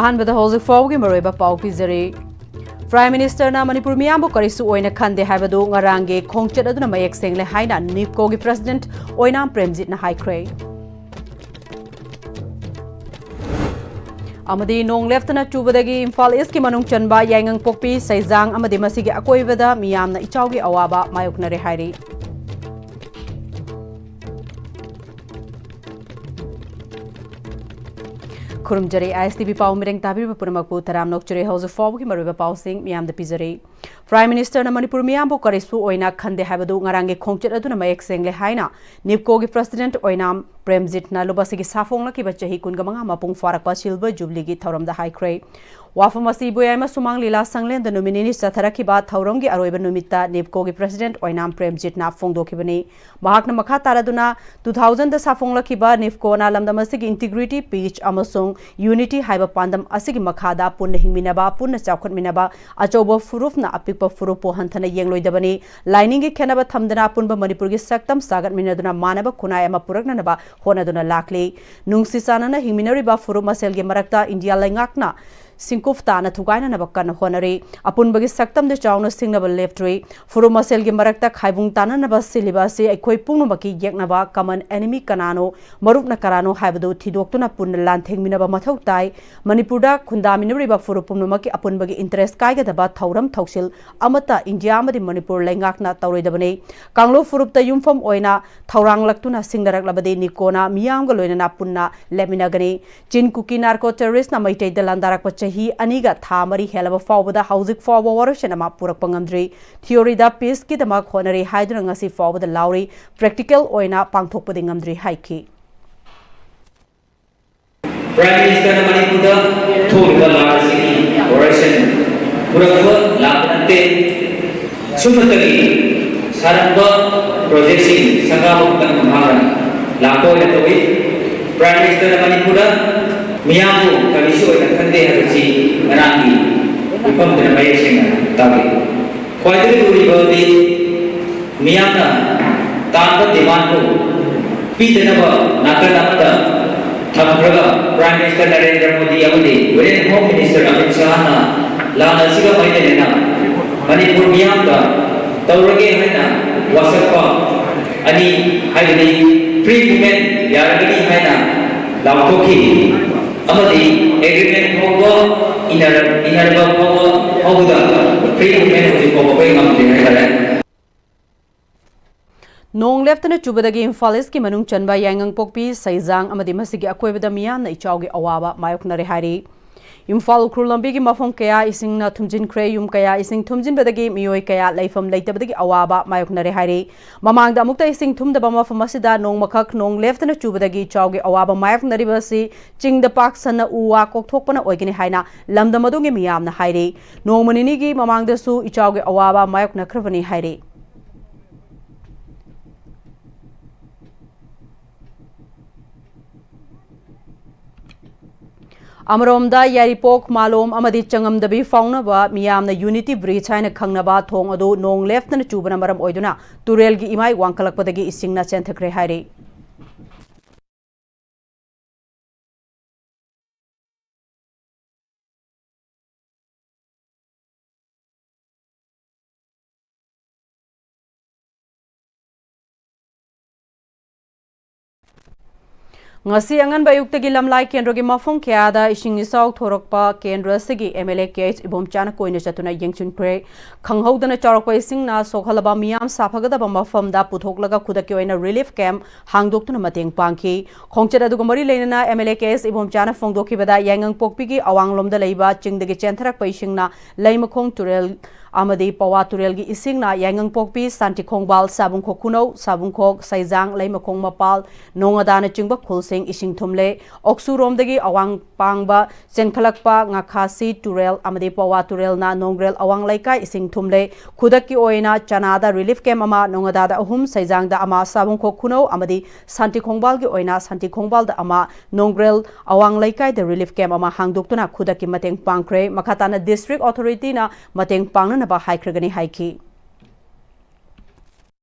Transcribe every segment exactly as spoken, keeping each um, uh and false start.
ꯑꯍꯥꯟꯕꯗ ꯍꯧꯖꯤꯛ ꯐꯥꯎꯕꯒꯤ ꯃꯔꯨꯑꯣꯏꯕ ꯄꯥꯎ ꯄꯤꯖꯔꯤ꯫ Prime Ministerꯅ ꯃꯅꯤꯄꯨꯔ ꯃꯤꯌꯥꯝꯕꯨ ꯀꯔꯤꯁꯨ ꯑꯣꯏꯅ ꯈꯟꯗꯦ ꯍꯥꯏꯕꯗꯨ ꯉꯔꯥꯡꯒꯤ ꯈꯣꯡꯆꯠ ꯑꯗꯨꯅ ꯃꯌꯦꯛ ꯁꯦꯡꯂꯦ ꯍꯥꯏꯅ NEEPCOꯒꯤ President ꯑꯣꯏꯅꯥꯝ ꯄ꯭ꯔꯦꯝꯖꯤꯠꯅ ꯍꯥꯏꯈ꯭ꯔꯦ꯫ ꯑꯃꯗꯤ ꯅꯣꯡ ꯂꯦꯞꯇꯅ ꯆꯨꯕꯗꯒꯤ ꯏꯝꯐꯥꯜ ꯏꯁꯀꯤ ꯃꯅꯨꯡ ꯆꯟꯕ ꯌꯥꯏꯉꯪꯄꯣꯛꯄꯤ, ꯁꯩꯖꯥꯡ ꯑꯃꯗꯤ ꯃꯁꯤꯒꯤ ꯑꯀꯣꯏꯕꯗ ꯃꯤꯌꯥꯝꯅ ꯏꯆꯥꯎꯒꯤ ꯑꯋꯥꯕ ꯃꯥꯌꯣꯛꯅꯔꯦ ꯍꯥꯏꯔꯤ꯫ ꯈꯨꯔꯨꯝꯖꯔꯤ꯫ ISTV ꯄꯥꯎ ꯃꯤꯔꯦꯡ ꯇꯥꯕꯤꯔꯤꯕ ꯄꯨꯝꯅꯃꯛꯄꯨ ꯇꯔꯥꯝꯅ ꯑꯣꯛꯆꯔꯤ꯫ ꯍꯧꯖꯤꯛ ꯐꯥꯎꯕꯒꯤ ꯃꯔꯨꯑꯣꯏꯕ ꯄꯥꯎꯁꯤꯡ ꯃꯤꯌꯥꯝꯗ ꯄꯤꯖꯔꯤ꯫ Prime Ministerꯅ ꯃꯅꯤꯄꯨꯔ ꯃꯤꯌꯥꯝꯕꯨ ꯀꯔꯤꯁꯨ ꯑꯣꯏꯅ ꯈꯟꯗꯦ ꯍꯥꯏꯕꯗꯨ ꯉꯔꯥꯡꯒꯤ ꯈꯣꯡꯆꯠ ꯑꯗꯨꯅ ꯃꯌꯦꯛ ꯁꯦꯡꯂꯦ ꯍꯥꯏꯅ NEEPCOꯒꯤ President ꯑꯣꯏꯅꯥꯝ ꯄ꯭ꯔꯦꯝꯖꯤꯠꯅ ꯂꯨꯕꯁꯤꯒꯤ ꯁꯥꯐꯣꯡꯂꯛꯈꯤꯕ ꯆꯍꯤ ꯀꯨꯟꯒ ꯃꯉꯥ ꯃꯄꯨꯡ ꯐꯥꯔꯛꯄ Silver Jubileeꯒꯤ ꯊꯧꯔꯝꯗ ꯍꯥꯏꯈ꯭ꯔꯦ꯫ ꯋꯥꯐꯝ ꯑꯁꯤ ꯏꯕꯣꯌꯥꯏꯃ ꯁꯨꯃꯥꯡ ꯂꯤꯂꯥ ꯁꯪꯂꯦꯟꯗ ꯅꯨꯃꯤꯠ ꯅꯤꯅꯤ ꯆꯠꯊꯔꯛꯈꯤꯕ ꯊꯧꯔꯝꯒꯤ ꯑꯔꯣꯏꯕ ꯅꯨꯃꯤꯠꯇ NEEPCOꯒꯤ President ꯑꯣꯏꯅꯥꯝ ꯄ꯭ꯔꯦꯝꯖꯤꯠꯅ ꯐꯣꯡꯗꯣꯛꯈꯤꯕꯅꯤ꯫ ꯃꯍꯥꯛꯅ ꯃꯈꯥ ꯇꯥꯔꯗꯨꯅ two thousandꯗ ꯁꯥꯐꯣꯡꯂꯛꯈꯤꯕ NEEPCOꯅ ꯂꯝꯗꯝ ꯑꯁꯤꯒꯤ integrity, peace ꯑꯃꯁꯨꯡ unity ꯍꯥꯏꯕ ꯄꯥꯟꯗꯝ ꯑꯁꯤꯒꯤ ꯃꯈꯥꯗ ꯄꯨꯟꯅ ꯍꯤꯡꯃꯤꯟꯅꯕ, ꯄꯨꯟꯅ ꯆꯥꯎꯈꯠꯃꯤꯟꯅꯕ, ꯑꯆꯧꯕ ꯐꯨꯔꯨꯞꯅ ꯑꯄꯤꯛꯄ ꯐꯨꯔꯨꯞꯄꯨ ꯍꯟꯊꯅ ꯌꯦꯡꯂꯣꯏꯗꯕꯅꯤ, ꯂꯥꯏꯅꯤꯡꯒꯤ ꯈꯦꯠꯅꯕ ꯊꯝꯗꯅ ꯑꯄꯨꯟꯕ ꯃꯅꯤꯄꯨꯔꯒꯤ ꯁꯛꯇꯝ ꯁꯥꯒꯠꯃꯤꯟꯅꯗꯨꯅ ꯃꯥꯟꯅꯕ ꯈꯨꯟꯅꯥꯏ ꯑꯃ ꯄꯨꯔꯛꯅꯅꯕ ꯍꯣꯠꯅꯗꯨꯅ ꯂꯥꯛꯂꯤ꯫ ꯅꯨꯡꯁꯤ ꯆꯥꯟꯅꯅ ꯍꯤꯡꯃꯤꯟꯅꯔꯤꯕ ꯐꯨꯔꯨꯞ ꯃꯁꯦꯜꯒꯤ ꯃꯔꯛꯇ ꯏꯟꯗꯤꯌꯥ ꯂꯩꯉꯥꯛꯅ ꯁꯤꯡꯀꯨꯞ ꯇꯥꯅ ꯊꯨꯒꯥꯏꯅꯅꯕ ꯀꯟꯅ ꯍꯣꯠꯅꯔꯤ꯫ ꯑꯄꯨꯟꯕꯒꯤ ꯁꯛꯇꯝꯗ ꯆꯥꯎꯅ ꯁꯤꯡꯅꯕ ꯂꯦꯞꯇ꯭ꯔꯤ꯫ ꯐꯨꯔꯨꯞ ꯃꯁꯦꯜꯒꯤ ꯃꯔꯛꯇ ꯈꯥꯏꯕꯨꯡ ꯇꯥꯅꯅꯕ ꯁꯤꯜꯂꯤꯕ ꯑꯁꯤ ꯑꯩꯈꯣꯏ ꯄꯨꯝꯅꯃꯛꯀꯤ ꯌꯦꯛꯅꯕ common enemy ꯀꯅꯥꯅꯣ, ꯃꯔꯨꯞꯅ ꯀꯅꯥꯅꯣ ꯍꯥꯏꯕꯗꯨ ꯊꯤꯗꯣꯛꯇꯨꯅ ꯄꯨꯟꯅ ꯂꯥꯟꯊꯦꯡꯃꯤꯟꯅꯕ ꯃꯊꯧ ꯇꯥꯏ꯫ ꯃꯅꯤꯄꯨꯔꯗ ꯈꯨꯟꯗꯥꯃꯤꯟꯅꯔꯤꯕ ꯐꯨꯔꯨꯞ ꯄꯨꯝꯅꯃꯛꯀꯤ ꯑꯄꯨꯟꯕꯒꯤ interest ꯀꯥꯏꯒꯗꯕ ꯊꯧꯔꯝ ꯊꯧꯁꯤꯜ ꯑꯃꯠꯇ ꯏꯟꯗꯤꯌꯥ ꯑꯃꯗꯤ ꯃꯅꯤꯄꯨꯔ ꯂꯩꯉꯥꯛꯅ ꯇꯧꯔꯣꯏꯗꯕꯅꯤ꯫ ꯀꯥꯡꯂꯨꯞ ꯐꯨꯔꯨꯞꯇ ꯌꯨꯝꯐꯝ ꯑꯣꯏꯅ ꯊꯧꯔꯥꯡꯂꯛꯇꯨꯅ ꯁꯤꯡꯅꯔꯛꯂꯕꯗꯤ NEEPCOꯅ ꯃꯤꯌꯥꯝꯒ ꯂꯣꯏꯅꯅ ꯄꯨꯟꯅ ꯂꯦꯞꯃꯤꯟꯅꯒꯅꯤ꯫ ꯆꯤꯟ ꯀꯨꯀꯤ narco terroristꯅ ꯃꯩꯇꯩꯗ ꯂꯥꯟꯗꯥꯔꯛꯄ ꯆꯍꯤ ꯑꯅꯤꯒ ꯊꯥ ꯃꯔꯤ ꯍꯦꯜꯂꯕ ꯐꯥꯎꯕꯗ ꯍꯧꯖꯤꯛ ꯐꯥꯎꯕ ꯋꯥꯔꯣꯏꯁꯤꯟ ꯑꯃ ꯄꯨꯔꯛꯄ ꯉꯝꯗ꯭ꯔꯤ꯫ Theoryꯗ peaceꯀꯤꯗꯃꯛ ꯍꯣꯠꯅꯔꯤ ꯍꯥꯏꯗꯨꯅ ꯉꯁꯤ ꯐꯥꯎꯕꯗ ꯂꯥꯎꯔꯤ, practical ꯑꯣꯏꯅ ꯄꯥꯡꯊꯣꯛꯄꯗꯤ ꯉꯝꯗ꯭ꯔꯤ ꯍꯥꯏꯈꯤ꯫ Prime Ministerꯅ ꯃꯅꯤꯄꯨꯔꯗ ꯊꯣꯛꯂꯤꯕ ꯂꯥꯟ ꯑꯁꯤꯒꯤ ꯋꯥꯔꯣꯏꯁꯤꯟ ꯄꯨꯔꯛꯄ ꯂꯥꯛꯄ ꯅꯠꯇꯦ꯫ ꯁꯨꯞꯅꯇꯒꯤ ꯁꯥꯔꯝꯕ projectꯁꯤꯡ ꯁꯪꯒꯥꯕ ꯈꯛꯇꯪ ꯃꯍꯥꯛꯅ ꯂꯥꯛꯄ ꯑꯣꯏꯅ ꯇꯧꯏ꯫ Prime Ministerꯅ ꯃꯅꯤꯄꯨꯔꯗ ꯃꯤꯌꯥꯝꯕꯨ ꯀꯔꯤꯁꯨ ꯑꯣꯏꯅ ꯈꯟꯗꯦ ꯍꯥꯏꯕꯁꯤ ꯉꯔꯥꯡꯒꯤ ꯃꯤꯐꯝꯗꯨꯅ ꯃꯌꯦꯛ ꯁꯦꯡꯅ ꯇꯥꯛꯂꯤ꯫ ꯈ꯭ꯋꯥꯏꯗꯒꯤ ꯂꯨꯔꯤꯕꯗꯤ ꯃꯤꯌꯥꯝꯅ ꯇꯥꯟꯕ demandꯕꯨ ꯄꯤꯗꯅꯕ ꯅꯥꯀꯟ ꯑꯃꯗ ꯊꯝꯈ꯭ꯔꯒ Prime Minister ꯅꯔꯦꯟꯗ꯭ꯔ ꯃꯣꯗꯤ ꯑꯃꯗꯤ Union Home Minister ꯑꯃꯤꯠ ꯁꯥꯍꯅ ꯂꯥꯟ ꯑꯁꯤꯒ ꯃꯔꯤ ꯂꯩꯅꯅ ꯃꯅꯤꯄꯨꯔ ꯃꯤꯌꯥꯝꯗ ꯇꯧꯔꯒꯦ ꯍꯥꯏꯅ ꯋꯥꯁꯛꯄ ꯑꯅꯤ, ꯍꯥꯏꯕꯗꯤ free movement ꯌꯥꯔꯒꯅꯤ ꯍꯥꯏꯅ ꯂꯥꯎꯊꯣꯛꯈꯤ ꯑꯃꯗꯤ agreement ꯐꯥꯎꯕ ꯏꯅꯔ-, ꯏꯅꯔꯕ ꯐꯥꯎꯕ ꯐꯥꯎꯕꯗ free movement ꯍꯧꯖꯤꯛ ꯐꯥꯎꯕ ꯑꯩꯈꯣꯏ ꯉꯝꯗ꯭ꯔꯤ ꯍꯥꯏꯇꯥꯔꯦ꯫ ꯅꯣꯡ ꯂꯦꯞꯇꯅ ꯆꯨꯕꯗꯒꯤ ꯏꯝꯐꯥꯜ ꯏꯁꯀꯤ ꯃꯅꯨꯡ ꯆꯟꯕ ꯌꯥꯏꯉꯪꯄꯣꯛꯄꯤ, ꯁꯩꯖꯥꯡ ꯑꯃꯗꯤ ꯃꯁꯤꯒꯤ ꯑꯀꯣꯏꯕꯗ ꯃꯤꯌꯥꯝꯅ ꯏꯆꯥꯎꯒꯤ ꯑꯋꯥꯕ ꯃꯥꯌꯣꯛꯅꯔꯦ ꯍꯥꯏꯔꯤ꯫ ꯏꯝꯐꯥꯜ ꯎꯈ꯭ꯔꯨꯜ ꯂꯝꯕꯤꯒꯤ ꯃꯐꯝ ꯀꯌꯥ ꯏꯁꯤꯡꯅ ꯊꯨꯝꯖꯤꯟꯈ꯭ꯔꯦ꯫ ꯌꯨꯝ ꯀꯌꯥ ꯏꯁꯤꯡ ꯊꯨꯝꯖꯤꯟꯕꯗꯒꯤ ꯃꯤꯑꯣꯏ ꯀꯌꯥ ꯂꯩꯐꯝ ꯂꯩꯇꯕꯗꯒꯤ ꯑꯋꯥꯕ ꯃꯥꯌꯣꯛꯅꯔꯦ ꯍꯥꯏꯔꯤ꯫ ꯃꯃꯥꯡꯗ ꯑꯃꯨꯛꯇ ꯏꯁꯤꯡ ꯊꯨꯝꯗꯕ ꯃꯐꯝ ꯑꯁꯤꯗ ꯅꯣꯡꯃꯈꯛ ꯅꯣꯡ ꯂꯦꯞꯇꯅ ꯆꯨꯕꯗꯒꯤ ꯏꯆꯥꯎꯒꯤ ꯑꯋꯥꯕ ꯃꯥꯌꯣꯛꯅꯔꯤꯕ ꯑꯁꯤ ꯆꯤꯡꯗ ꯄꯥꯛ ꯁꯟꯅ ꯎ ꯋꯥ ꯀꯣꯛꯊꯣꯛꯄꯅ ꯑꯣꯏꯒꯅꯤ ꯍꯥꯏꯅ ꯂꯝꯗꯝ ꯑꯗꯨꯒꯤ ꯃꯤꯌꯥꯝꯅ ꯍꯥꯏꯔꯤ꯫ ꯅꯣꯡꯃ ꯅꯤꯅꯤꯒꯤ ꯃꯃꯥꯡꯗꯁꯨ ꯏꯆꯥꯎꯒꯤ ꯑꯋꯥꯕ ꯃꯥꯌꯣꯛꯅꯈ꯭ꯔꯕꯅꯤ ꯍꯥꯏꯔꯤ꯫ ꯑꯃꯔꯣꯝꯗ ꯌꯥꯏꯔꯤꯄꯣꯛ, ꯃꯥꯂꯣꯝ ꯑꯃꯗꯤ ꯆꯉꯝꯗꯕꯤ ꯐꯥꯎꯅꯕ ꯃꯤꯌꯥꯝꯅ Unity Bridge ꯍꯥꯏꯅ ꯈꯪꯅꯕ ꯊꯣꯡ ꯑꯗꯨ ꯅꯣꯡ ꯂꯦꯞꯇꯅ ꯆꯨꯕꯅ ꯃꯔꯝ ꯑꯣꯏꯗꯨꯅ ꯇꯨꯔꯦꯜꯒꯤ ꯏꯃꯥꯏ ꯋꯥꯡꯈꯠꯂꯛꯄꯗꯒꯤ ꯏꯁꯤꯡꯅ ꯆꯦꯟꯊꯈ꯭ꯔꯦ ꯍꯥꯏꯔꯤ꯫ ꯉꯁꯤ ꯑꯉꯟꯕ ꯑꯌꯨꯛꯇꯒꯤ ꯂꯝꯂꯥꯏ ꯀꯦꯟꯗ꯭ꯔꯒꯤ ꯃꯐꯝ ꯀꯌꯥꯗ ꯏꯁꯤꯡ ꯏꯆꯥꯎ ꯊꯣꯔꯛꯄ ꯀꯦꯟꯗ꯭ꯔ ꯑꯁꯤꯒꯤ MLA ꯀꯦ ꯑꯩꯆ ꯏꯕꯣꯝꯆꯥꯅ ꯀꯣꯏꯅ ꯆꯠꯇꯨꯅ ꯌꯦꯡꯁꯤꯟꯈ꯭ꯔꯦ꯫ ꯈꯪꯍꯧꯗꯅ ꯆꯥꯎꯔꯛꯄ ꯏꯁꯤꯡꯅ ꯁꯣꯛꯍꯜꯂꯕ ꯃꯤꯌꯥꯝ ꯁꯥꯐꯒꯗꯕ ꯃꯐꯝꯗ ꯄꯨꯊꯣꯛꯂꯒ ꯈꯨꯗꯛꯀꯤ ꯑꯣꯏꯅ relief camp ꯍꯥꯡꯗꯣꯛꯇꯨꯅ ꯃꯇꯦꯡ ꯄꯥꯡꯈꯤ꯫ ꯈꯣꯡꯆꯠ ꯑꯗꯨꯒ ꯃꯔꯤ ꯂꯩꯅꯅ MLA ꯀꯦ ꯑꯩꯆ ꯏꯕꯣꯝꯆꯥꯅ ꯐꯣꯡꯗꯣꯛꯈꯤꯕꯗ, ꯌꯥꯏꯉꯪꯄꯣꯛꯄꯤꯒꯤ ꯑꯋꯥꯡꯂꯣꯝꯗ ꯂꯩꯕ ꯆꯤꯡꯗꯒꯤ ꯆꯦꯟꯊꯔꯛꯄ ꯏꯁꯤꯡꯅ ꯂꯩꯃꯈꯣꯡ ꯇꯨꯔꯦꯜ ꯑꯃꯗꯤ ꯄꯋꯥ ꯇꯨꯔꯦꯜꯒꯤ ꯏꯁꯤꯡꯅ ꯌꯥꯏꯉꯪꯄꯣꯛꯄꯤ, ꯁꯥꯟꯇꯤꯈꯣꯡꯕꯥꯜ, ꯁꯥꯕꯨꯡꯈꯣꯛ ꯈꯨꯅꯧ, ꯁꯥꯕꯨꯡꯈꯣꯛ, ꯁꯩꯖꯥꯡ, ꯂꯩꯃꯈꯣꯡ ꯃꯄꯥꯜ, ꯅꯣꯡꯉꯗꯥꯅꯆꯤꯡꯕ ꯈꯨꯜꯁꯤꯡ ꯏꯁꯤꯡ ꯊꯨꯝꯂꯦ꯫ ꯑꯣꯛꯁꯨꯔꯣꯝꯗꯒꯤ ꯑꯋꯥꯡ ꯄꯥꯡꯕ ꯆꯦꯟꯈꯠꯂꯛꯄ ꯉꯥꯈꯥꯁꯤ ꯇꯨꯔꯦꯜ ꯑꯃꯗꯤ ꯄꯋꯥ ꯇꯨꯔꯦꯜꯅ ꯅꯣꯡꯒ꯭ꯔꯦꯜ ꯑꯋꯥꯡ ꯂꯩꯀꯥꯏ ꯏꯁꯤꯡ ꯊꯨꯝꯂꯦ꯫ ꯈꯨꯗꯛꯀꯤ ꯑꯣꯏꯅ ꯆꯅꯥꯗ relief camp ꯑꯃ, ꯅꯣꯡꯉꯗꯥꯗ ꯑꯍꯨꯝ, ꯁꯩꯖꯥꯡꯗ ꯑꯃ, ꯁꯥꯕꯨꯡꯈꯣꯛ ꯈꯨꯅꯧ ꯑꯃꯗꯤ ꯁꯥꯟꯇꯤꯈꯣꯡꯕꯥꯜꯒꯤ ꯑꯣꯏꯅ ꯁꯥꯟꯇꯤꯈꯣꯡꯕꯥꯜꯗ ꯑꯃ, ꯅꯣꯡꯒ꯭ꯔꯦꯜ ꯑꯋꯥꯡ ꯂꯩꯀꯥꯏꯗ relief camp ꯑꯃ ꯍꯥꯡꯗꯣꯛꯇꯨꯅ ꯈꯨꯗꯛꯀꯤ ꯃꯇꯦꯡ ꯄꯥꯡꯈ꯭ꯔꯦ꯫ ꯃꯈꯥ ꯇꯥꯅ district authorityꯅ ꯃꯇꯦꯡ ꯄꯥꯡꯅꯅꯕ ꯍꯥꯏꯈ꯭ꯔꯒꯅꯤ ꯍꯥꯏꯈꯤ꯫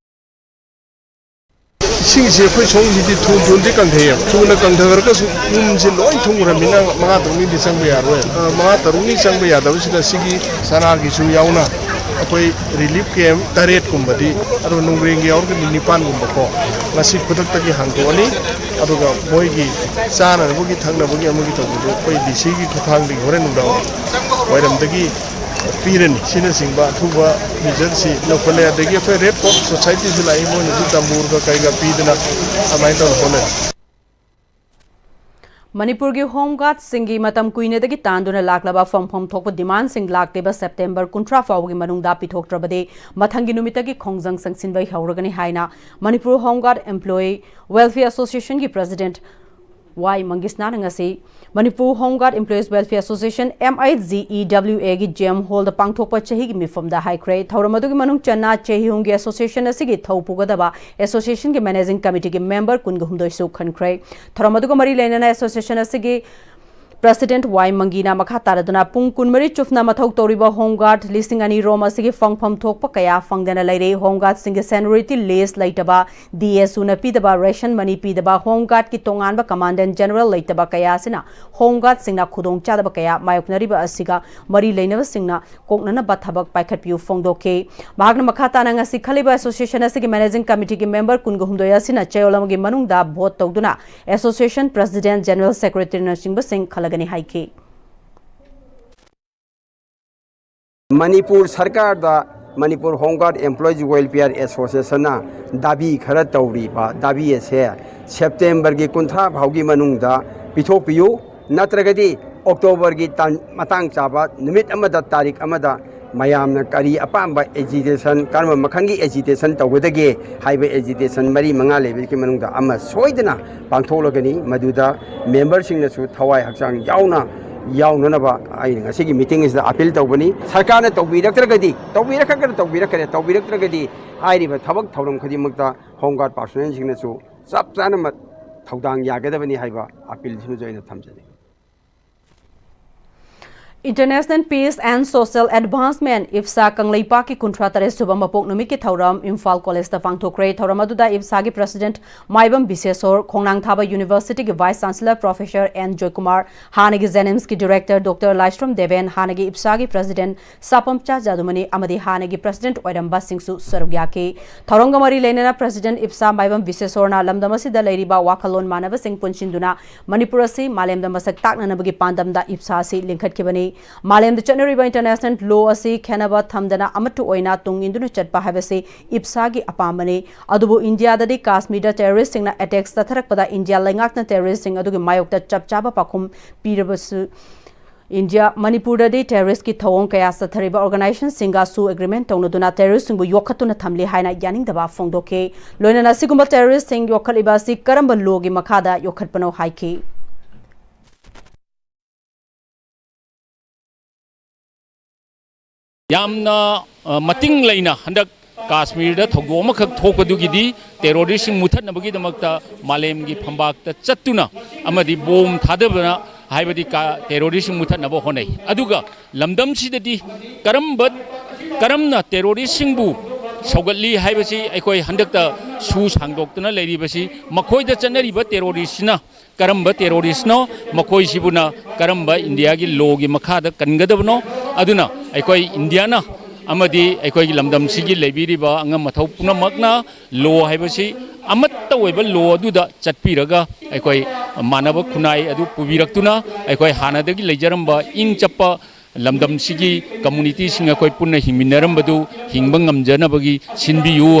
ꯏꯁꯤꯡꯁꯦ ꯑꯩꯈꯣꯏ ꯁꯣꯝꯒꯤꯗꯤ ꯊꯨ ꯊꯨꯅꯗꯤ ꯀꯪꯊꯩꯌꯦꯕ꯫ ꯊꯨꯅ ꯀꯪꯊꯈ꯭ꯔꯒꯁꯨ ꯌꯨꯝꯁꯦ ꯂꯣꯏ ꯊꯨꯝꯈ꯭ꯔꯕꯅꯤꯅ ꯃꯉꯥ ꯇꯔꯨꯛꯅꯤꯗꯤ ꯆꯪꯕ ꯌꯥꯔꯣꯏ꯫ ꯑ, ꯃꯉꯥ ꯇꯔꯨꯛꯅꯤ ꯆꯪꯕ ꯌꯥꯗꯕꯁꯤꯗ ꯁꯤꯒꯤ ꯁꯅꯥꯒꯤꯁꯨ ꯌꯥꯎꯅ ꯑꯩꯈꯣꯏ ꯔꯤꯂꯤꯐ ꯀꯦꯝ ꯇꯔꯦꯠꯀꯨꯝꯕꯗꯤ, ꯑꯗꯨꯒ ꯅꯨꯡꯒ꯭ꯔꯦꯟꯒꯤ ꯌꯥꯎꯔꯒꯗꯤ ꯅꯤꯄꯥꯟꯒꯨꯝꯕꯀꯣ, ꯉꯁꯤ ꯈꯨꯗꯛꯇꯒꯤ ꯍꯥꯡꯗꯣꯛꯑꯅꯤ꯫ ꯑꯗꯨꯒ ꯃꯣꯏꯒꯤ ꯆꯥꯅꯅꯕꯒꯤ ꯊꯛꯅꯕꯒꯤ ꯑꯃꯒꯤ ꯇꯧꯕꯗꯨ ꯑꯩꯈꯣꯏ ꯗꯤ ꯁꯤꯒꯤ ꯈꯨꯠꯊꯥꯡꯗꯒꯤ ꯍꯣꯔꯦꯟ ꯅꯨꯡꯗꯥꯡ ꯋꯥꯏꯔꯝꯗꯒꯤ ꯄꯤꯔꯅꯤ꯫ ꯁꯤꯅꯆꯤꯡꯕ ꯑꯊꯨꯕ ꯃꯤꯖꯔꯁꯤ ꯂꯧꯈꯠꯂꯦ꯫ ꯑꯗꯒꯤ ꯑꯩꯈꯣꯏ ꯔꯦꯗ ꯀ꯭ꯔꯣꯁ ꯁꯣꯁꯥꯏꯇꯤꯁꯨ ꯂꯥꯛꯏ, ꯃꯣꯏꯅꯁꯨ ꯇꯝꯕꯨꯔꯒ ꯀꯩꯒ ꯄꯤꯗꯅ ꯑꯗꯨꯃꯥꯏꯅ ꯇꯧꯅ ꯍꯣꯠꯅꯔꯤ꯫ ꯃꯅꯤꯄꯨꯔꯒꯤ ꯍꯣꯝ ꯒꯥꯔꯗꯁꯤꯡꯒꯤ ꯃꯇꯝ ꯀꯨꯏꯅꯗꯒꯤ ꯇꯥꯟꯗꯨꯅ ꯂꯥꯛꯂꯕ ꯐꯪꯐꯝ ꯊꯣꯛꯄ ꯗꯤꯃꯥꯟꯁꯤꯡ ꯂꯥꯛꯂꯤꯕ ꯁꯦꯞꯇꯦꯝꯕꯔ ꯀꯨꯟꯊ꯭ꯔꯥ ꯐꯥꯎꯕꯒꯤ ꯃꯅꯨꯡꯗ ꯄꯤꯊꯣꯛꯇ꯭ꯔꯕꯗꯤ ꯃꯊꯪꯒꯤ ꯅꯨꯃꯤꯠꯇꯒꯤ ꯈꯣꯡꯖꯪ ꯆꯪꯁꯤꯟꯕ ꯍꯧꯔꯒꯅꯤ ꯍꯥꯏꯅ Manipur home guard employee welfare ꯑꯦꯁꯣꯁꯤꯌꯦꯁꯟꯒꯤ ꯄ꯭ꯔꯦꯁꯤꯗꯦꯟꯠ ꯋꯥꯏ ꯃꯪꯒꯤꯁꯅꯥꯅ ꯉꯁꯤ Manipur home guard employees welfare association, M I G E W ꯑꯦꯒꯤ ꯖꯤ ꯑꯦꯝ ꯍꯣꯜꯗ ꯄꯥꯡꯊꯣꯛꯄ ꯆꯍꯤꯒꯤ ꯃꯤꯐꯝꯗ ꯍꯥꯏꯈ꯭ꯔꯦ꯫ ꯊꯧꯔꯝ ꯑꯗꯨꯒꯤ ꯃꯅꯨꯡ ꯆꯟꯅ ꯆꯍꯤ ꯑꯍꯨꯝꯒꯤ ꯑꯦꯁꯣꯁꯤꯌꯦꯁꯟ ꯑꯁꯤꯒꯤ ꯊꯧ ꯄꯨꯒꯗꯕ ꯑꯦꯁꯣꯁꯤꯌꯦꯁꯟꯒꯤ ꯃꯦꯅꯦꯖꯤꯡ ꯀꯃꯤꯇꯤꯒꯤ ꯃꯦꯝꯕꯔ ꯀꯨꯟꯒ ꯍꯨꯝꯗꯣꯏꯁꯨ ꯈꯟꯈ꯭ꯔꯦ꯫ ꯊꯧꯔꯝ ꯑꯗꯨꯒ ꯃꯔꯤ ꯂꯩꯅꯅ ꯑꯦꯁꯣꯁꯤꯌꯦꯁꯟ ꯑꯁꯤꯒꯤ ꯄ꯭ꯔꯦꯁꯤꯗꯦꯟꯠ ꯋꯥꯏ ꯃꯪꯒꯤꯅ ꯃꯈꯥ ꯇꯥꯔꯗꯨꯅ ꯄꯨꯡ ꯀꯨꯟꯃꯔꯤ ꯆꯨꯞꯅ ꯃꯊꯧ ꯇꯧꯔꯤꯕ ꯍꯣꯝ ꯒꯥꯔꯗ ꯂꯤꯁꯤꯡ ꯑꯅꯤ ꯔꯣꯝ ꯑꯁꯤꯒꯤ ꯐꯪꯐꯝ ꯊꯣꯛꯄ ꯀꯌꯥ ꯐꯪꯗꯅ ꯂꯩꯔꯦ꯫ ꯍꯣꯝ ꯒꯥꯔꯗꯁꯤꯡꯒꯤ ꯁꯦꯅꯤꯌꯣꯔꯤꯇꯤ ꯂꯤꯁ ꯂꯩꯇꯕ, ꯗꯤ ꯑꯦꯁ ꯌꯨꯅ ꯄꯤꯗꯕ, ꯔꯦꯁꯟ ꯃꯅꯤ ꯄꯤꯗꯕ, ꯍꯣꯝ ꯒꯥꯔꯗꯀꯤ ꯇꯣꯉꯥꯟꯕ ꯀꯃꯥꯟꯗꯦꯟꯠ ꯖꯦꯅꯔꯦꯜ ꯂꯩꯇꯕ ꯀꯌꯥ ꯑꯁꯤꯅ ꯍꯣꯝ ꯒꯥꯔꯗꯁꯤꯡꯅ ꯈꯨꯗꯣꯡꯆꯥꯗꯕ ꯀꯌꯥ ꯃꯥꯌꯣꯛꯅꯔꯤꯕ ꯑꯁꯤꯒ ꯃꯔꯤ ꯂꯩꯅꯕꯁꯤꯡꯅ ꯀꯣꯛꯅꯅꯕ ꯊꯕꯛ ꯄꯥꯏꯈꯠꯄꯤꯌꯨ ꯐꯣꯡꯗꯣꯛꯈꯤ꯫ ꯃꯍꯥꯛꯅ ꯃꯈꯥ ꯇꯥꯅ ꯉꯁꯤ ꯈꯜꯂꯤꯕ ꯑꯦꯁꯣꯁꯤꯌꯦꯁꯟ ꯑꯁꯤꯒꯤ ꯃꯦꯅꯦꯖꯤꯡ ꯀꯃꯤꯇꯤꯒꯤ ꯃꯦꯝꯕꯔ ꯀꯨꯟꯒ ꯍꯨꯝꯗꯣꯏ ꯑꯁꯤꯅ ꯆꯌꯣꯜ ꯑꯃꯒꯤ ꯃꯅꯨꯡꯗ ꯚꯣꯠ ꯇꯧꯗꯨꯅ ꯑꯦꯁꯣꯁꯤꯌꯦꯁꯟ ꯄ꯭ꯔꯦꯁꯤꯗꯦꯟꯠ, ꯖꯦꯅꯔꯦꯜ ꯁꯦꯀ꯭ꯔꯦꯇꯔꯤꯅꯆꯤꯡꯕꯁꯤꯡ ꯈꯜꯂꯒꯅꯤ ꯍꯥꯏꯈꯤ꯫ ꯃꯅꯤꯄꯨꯔ ꯁꯔꯀꯥꯔꯗ Manipur home guard employees welfare ꯑꯦꯁꯣꯁꯤꯌꯦꯁꯟꯅ ꯗꯥꯕꯤ ꯈꯔ ꯇꯧꯔꯤꯕ, ꯗꯥꯕꯤ ꯑꯁꯦ ꯁꯦꯞꯇꯦꯝꯕꯔꯒꯤ ꯀꯨꯟꯊ꯭ꯔꯥ ꯐꯥꯎꯒꯤ ꯃꯅꯨꯡꯗ ꯄꯤꯊꯣꯛꯄꯤꯌꯨ, ꯅꯠꯇ꯭ꯔꯒꯗꯤ ꯑꯣꯛꯇꯣꯕꯔꯒꯤ ꯇꯥꯡ, ꯃꯇꯥꯡ ꯆꯥꯕ ꯅꯨꯃꯤꯠ ꯑꯃꯗ, ꯇꯥꯔꯤꯛ ꯑꯃꯗ ꯃꯌꯥꯝꯅ ꯀꯔꯤ ꯑꯄꯥꯝꯕ ꯑꯦꯖꯤꯇꯦꯁꯟ, ꯀꯔꯝꯕ ꯃꯈꯜꯒꯤ ꯑꯦꯖꯤꯇꯦꯁꯟ ꯇꯧꯒꯗꯒꯦ ꯍꯥꯏꯕ ꯑꯦꯖꯤꯇꯦꯁꯟ ꯃꯔꯤ ꯃꯉꯥ ꯂꯩꯕꯒꯤ ꯃꯅꯨꯡꯗ ꯑꯃ ꯁꯣꯏꯗꯅ ꯄꯥꯡꯊꯣꯛꯂꯒꯅꯤ꯫ ꯃꯗꯨꯗ ꯃꯦꯝꯕꯔꯁꯤꯡꯅꯁꯨ ꯊꯋꯥꯏ ꯍꯛꯆꯥꯡ ꯌꯥꯎꯅ ꯌꯥꯎꯅꯅꯕ ꯑꯩꯅ ꯉꯁꯤꯒꯤ ꯃꯤꯇꯤꯡ ꯑꯁꯤꯗ ꯑꯄꯤꯜ ꯇꯧꯕꯅꯤ꯫ ꯁꯔꯀꯥꯔꯅ ꯇꯧꯕꯤꯔꯛꯇ꯭ꯔꯒꯗꯤ, ꯇꯧꯕꯤꯔꯛꯈ꯭ꯔꯒꯅ ꯇꯧꯕꯤꯔꯛꯈ꯭ꯔꯦ, ꯇꯧꯕꯤꯔꯛꯇ꯭ꯔꯒꯗꯤ ꯍꯥꯏꯔꯤꯕ ꯊꯕꯛ ꯊꯧꯔꯝ ꯈꯨꯗꯤꯡꯃꯛꯇ ꯍꯣꯝ ꯒꯥꯔꯗ ꯄꯥꯔꯁꯣꯅꯦꯜꯁꯤꯡꯅꯁꯨ ꯆꯞ ꯆꯥꯅ ꯃ-, ꯊꯧꯗꯥꯡ ꯌꯥꯒꯗꯕꯅꯤ ꯍꯥꯏꯕ ꯑꯄꯤꯜꯁꯤꯃꯁꯨ ꯑꯩꯅ ꯊꯝꯖꯅꯤꯡꯏ꯫ International Peace and Social Advancement, ꯏꯞꯁꯥ, ꯀꯪꯂꯩꯄꯥꯛꯀꯤ ꯀꯨꯟꯊ꯭ꯔꯥ ꯇꯔꯦꯠ ꯁꯨꯕ ꯃꯄꯣꯛ ꯅꯨꯃꯤꯠꯀꯤ ꯊꯧꯔꯝ ꯏꯝꯐꯥꯜ ꯀꯣꯂꯦꯖꯇ ꯄꯥꯡꯊꯣꯛꯈ꯭ꯔꯦ꯫ ꯊꯧꯔꯝ ꯑꯗꯨꯗ ꯏꯞꯁꯥꯒꯤ ꯄ꯭ꯔꯁꯤꯗꯦꯟꯠ ꯃꯥꯏꯕꯝ ꯕꯤꯁꯦꯁꯣꯔ, ꯈꯣꯡꯅꯥꯡꯊꯥꯕ ꯌꯨꯅꯤꯚꯔꯁꯤꯇꯤꯒꯤ vice chancellor professor and Joykumar, ꯍꯥꯟꯅꯒꯤ ꯖꯦꯅꯤꯝꯁꯀꯤ ꯗꯤꯔꯦꯛꯇꯔ ꯗꯣꯛꯇꯔ ꯂꯥꯏꯁ꯭ꯔꯝ ꯗꯦꯕꯦꯟ, ꯍꯥꯟꯅꯒꯤ ꯏꯞꯁꯥꯒꯤ ꯄ꯭ꯔꯁꯤꯗꯦꯟꯠ ꯁꯥꯄꯝꯆꯥ ꯖꯥꯗꯨꯃꯅꯤ ꯑꯃꯗꯤ ꯍꯥꯟꯅꯒꯤ ꯄ꯭ꯔꯁꯤꯗꯦꯟꯠ ꯑꯣꯏꯔꯝꯕꯁꯤꯡꯁꯨ ꯁꯔꯨꯛ ꯌꯥꯈꯤ꯫ ꯊꯧꯔꯝꯒ ꯃꯔꯤ ꯂꯩꯅꯅ ꯄ꯭ꯔꯁꯤꯗꯦꯟꯠ ꯏꯞꯁꯥ ꯃꯥꯏꯕꯝ ꯕꯤꯁꯦꯁꯣꯔꯅ ꯂꯝꯗꯝ ꯑꯁꯤꯗ ꯂꯩꯔꯤꯕ ꯋꯥꯈꯜꯂꯣꯟ ꯃꯥꯟꯅꯕꯁꯤꯡ ꯄꯨꯟꯁꯤꯟꯗꯨꯅ ꯃꯅꯤꯄꯨꯔ ꯑꯁꯤ ꯃꯥꯂꯦꯝꯗ ꯃꯁꯛ ꯇꯥꯛꯅꯅꯕꯒꯤ ꯄꯥꯟꯗꯝꯗ ꯏꯞꯁꯥ ꯑꯁꯤ ꯂꯤꯡꯈꯠꯈꯤꯕꯅꯤ꯫ ꯃꯥꯂꯦꯝꯗ ꯆꯠꯅꯔꯤꯕ ꯏꯟꯇꯔꯅꯦꯁꯅꯦꯜ ꯂꯣ ꯑꯁꯤ ꯈꯦꯟꯅꯕ ꯊꯝꯗꯅ ꯑꯃꯠꯇ ꯑꯣꯏꯅ ꯇꯨꯡ ꯏꯟꯗꯨꯅ ꯆꯠꯄ ꯍꯥꯏꯕꯁꯤ ꯏꯞꯁꯥꯒꯤ ꯑꯄꯥꯝꯕꯅꯤ꯫ ꯑꯗꯨꯕꯨ ꯏꯟꯗꯤꯌꯥꯗꯗꯤ ꯀꯥꯁꯃꯤꯔꯗ ꯇꯦꯔꯣꯔꯤꯁꯁꯤꯡꯅ ꯑꯦꯇꯦꯛꯁ ꯆꯠꯊꯔꯛꯄꯗ ꯏꯟꯗꯤꯌꯥ ꯂꯩꯉꯥꯛꯅ ꯇꯦꯔꯣꯔꯤꯁꯁꯤꯡ ꯑꯗꯨꯒꯤ ꯃꯥꯌꯣꯛꯇ ꯆꯞ ꯆꯥꯕ ꯄꯥꯎꯈꯨꯝ ꯄꯤꯔꯕꯁꯨ, ꯏꯟꯗꯤꯌꯥ, ꯃꯅꯤꯄꯨꯔꯗꯗꯤ ꯇꯦꯔꯣꯔꯤꯁꯀꯤ ꯊꯧꯑꯣꯡ ꯀꯌꯥ ꯆꯠꯊꯔꯤꯕ ꯑꯣꯔꯒꯅꯥꯏꯖꯦꯁꯟꯁꯤꯡꯒꯁꯨ ꯑꯦꯒ꯭ꯔꯤꯃꯦꯟ ꯇꯧꯅꯗꯨꯅ ꯇꯦꯔꯣꯔꯤꯁꯁꯤꯡꯕꯨ ꯌꯣꯛꯈꯠꯇꯨꯅ ꯊꯝꯂꯤ ꯍꯥꯏꯅ ꯌꯥꯅꯤꯡꯗꯕ ꯐꯣꯡꯗꯣꯛꯈꯤ꯫ ꯂꯣꯏꯅꯅ ꯑꯁꯤꯒꯨꯝꯕ ꯇꯦꯔꯣꯔꯤꯁꯁꯤꯡ ꯌꯣꯛꯈꯠꯂꯤꯕ ꯑꯁꯤ ꯀꯔꯝꯕ ꯂꯣꯒꯤ ꯃꯈꯥꯗ ꯌꯣꯛꯈꯠꯄꯅꯣ ꯍꯥꯏꯈꯤ꯫ ꯌꯥꯝꯅ, ꯑ, ꯃꯇꯤꯡ ꯂꯩꯅ ꯍꯟꯗꯛ ꯀꯥꯁꯃꯤꯔꯗ ꯊꯧꯗꯣꯛ ꯑꯃꯈꯛ ꯊꯣꯛꯄꯗꯨꯒꯤꯗꯤ ꯇꯦꯔꯣꯔꯤꯁꯁꯤꯡ ꯃꯨꯊꯠꯅꯕꯒꯤꯗꯃꯛꯇ ꯃꯥꯂꯦꯝꯒꯤ ꯐꯝꯕꯥꯛꯇ ꯆꯠꯇꯨꯅ ꯑꯃꯗꯤ ꯕꯣꯝ ꯊꯥꯗꯕꯅ ꯍꯥꯏꯕꯗꯤ ꯀꯥ-, ꯇꯦꯔꯣꯔꯤꯁꯁꯤꯡ ꯃꯨꯊꯠꯅꯕ ꯍꯣꯠꯅꯩ꯫ ꯑꯗꯨꯒ ꯂꯝꯗꯝꯁꯤꯗꯗꯤ ꯀꯔꯝꯕ, ꯀꯔꯝꯅ ꯇꯦꯔꯣꯔꯤꯁꯁꯤꯡꯕꯨ ꯁꯧꯒꯠꯂꯤ ꯍꯥꯏꯕꯁꯤ ꯑꯩꯈꯣꯏ ꯍꯟꯗꯛꯇ ꯁꯨ ꯁꯥꯡꯗꯣꯛꯇꯨꯅ ꯂꯩꯔꯤꯕꯁꯤ ꯃꯈꯣꯏꯗ ꯆꯠꯅꯔꯤꯕ ꯇꯦꯔꯣꯔꯤꯁꯁꯤꯅ ꯀꯔꯝꯕ ꯇꯦꯔꯣꯔꯤꯁꯅꯣ, ꯃꯈꯣꯏꯁꯤꯕꯨꯅ ꯀꯔꯝꯕ ꯏꯟꯗꯤꯌꯥꯒꯤ ꯂꯣꯒꯤ ꯃꯈꯥꯗ ꯀꯟꯒꯗꯕꯅꯣ? ꯑꯗꯨꯅ ꯑꯩꯈꯣꯏ ꯏꯟꯗꯤꯌꯥꯅ ꯑꯃꯗꯤ ꯑꯩꯈꯣꯏꯒꯤ ꯂꯝꯗꯝꯁꯤꯒꯤ ꯂꯩꯕꯤꯔꯤꯕ ꯑꯉꯝ ꯑꯊꯧ ꯄꯨꯝꯅꯃꯛꯅ ꯂꯣ ꯍꯥꯏꯕꯁꯤ ꯑꯃꯠꯇ ꯑꯣꯏꯕ ꯂꯣ ꯑꯗꯨꯗ ꯆꯠꯄꯤꯔꯒ ꯑꯩꯈꯣꯏ ꯃꯥꯟꯅꯕ ꯈꯨꯟꯅꯥꯏ ꯑꯗꯨ ꯄꯨꯕꯤꯔꯛꯇꯨꯅ ꯑꯩꯈꯣꯏ ꯍꯥꯟꯅꯗꯒꯤ ꯂꯩꯖꯔꯝꯕ ꯏꯪ ꯆꯞꯄ ꯂꯝꯗꯝꯁꯤꯒꯤ ꯀꯝꯃꯨꯅꯤꯇꯤꯁꯤꯡ ꯑꯩꯈꯣꯏ ꯄꯨꯟꯅ ꯍꯤꯡꯃꯤꯟꯅꯔꯝꯕꯗꯨ ꯍꯤꯡꯕ ꯉꯝꯖꯅꯕꯒꯤ ꯁꯤꯟꯕꯤꯌꯨ꯫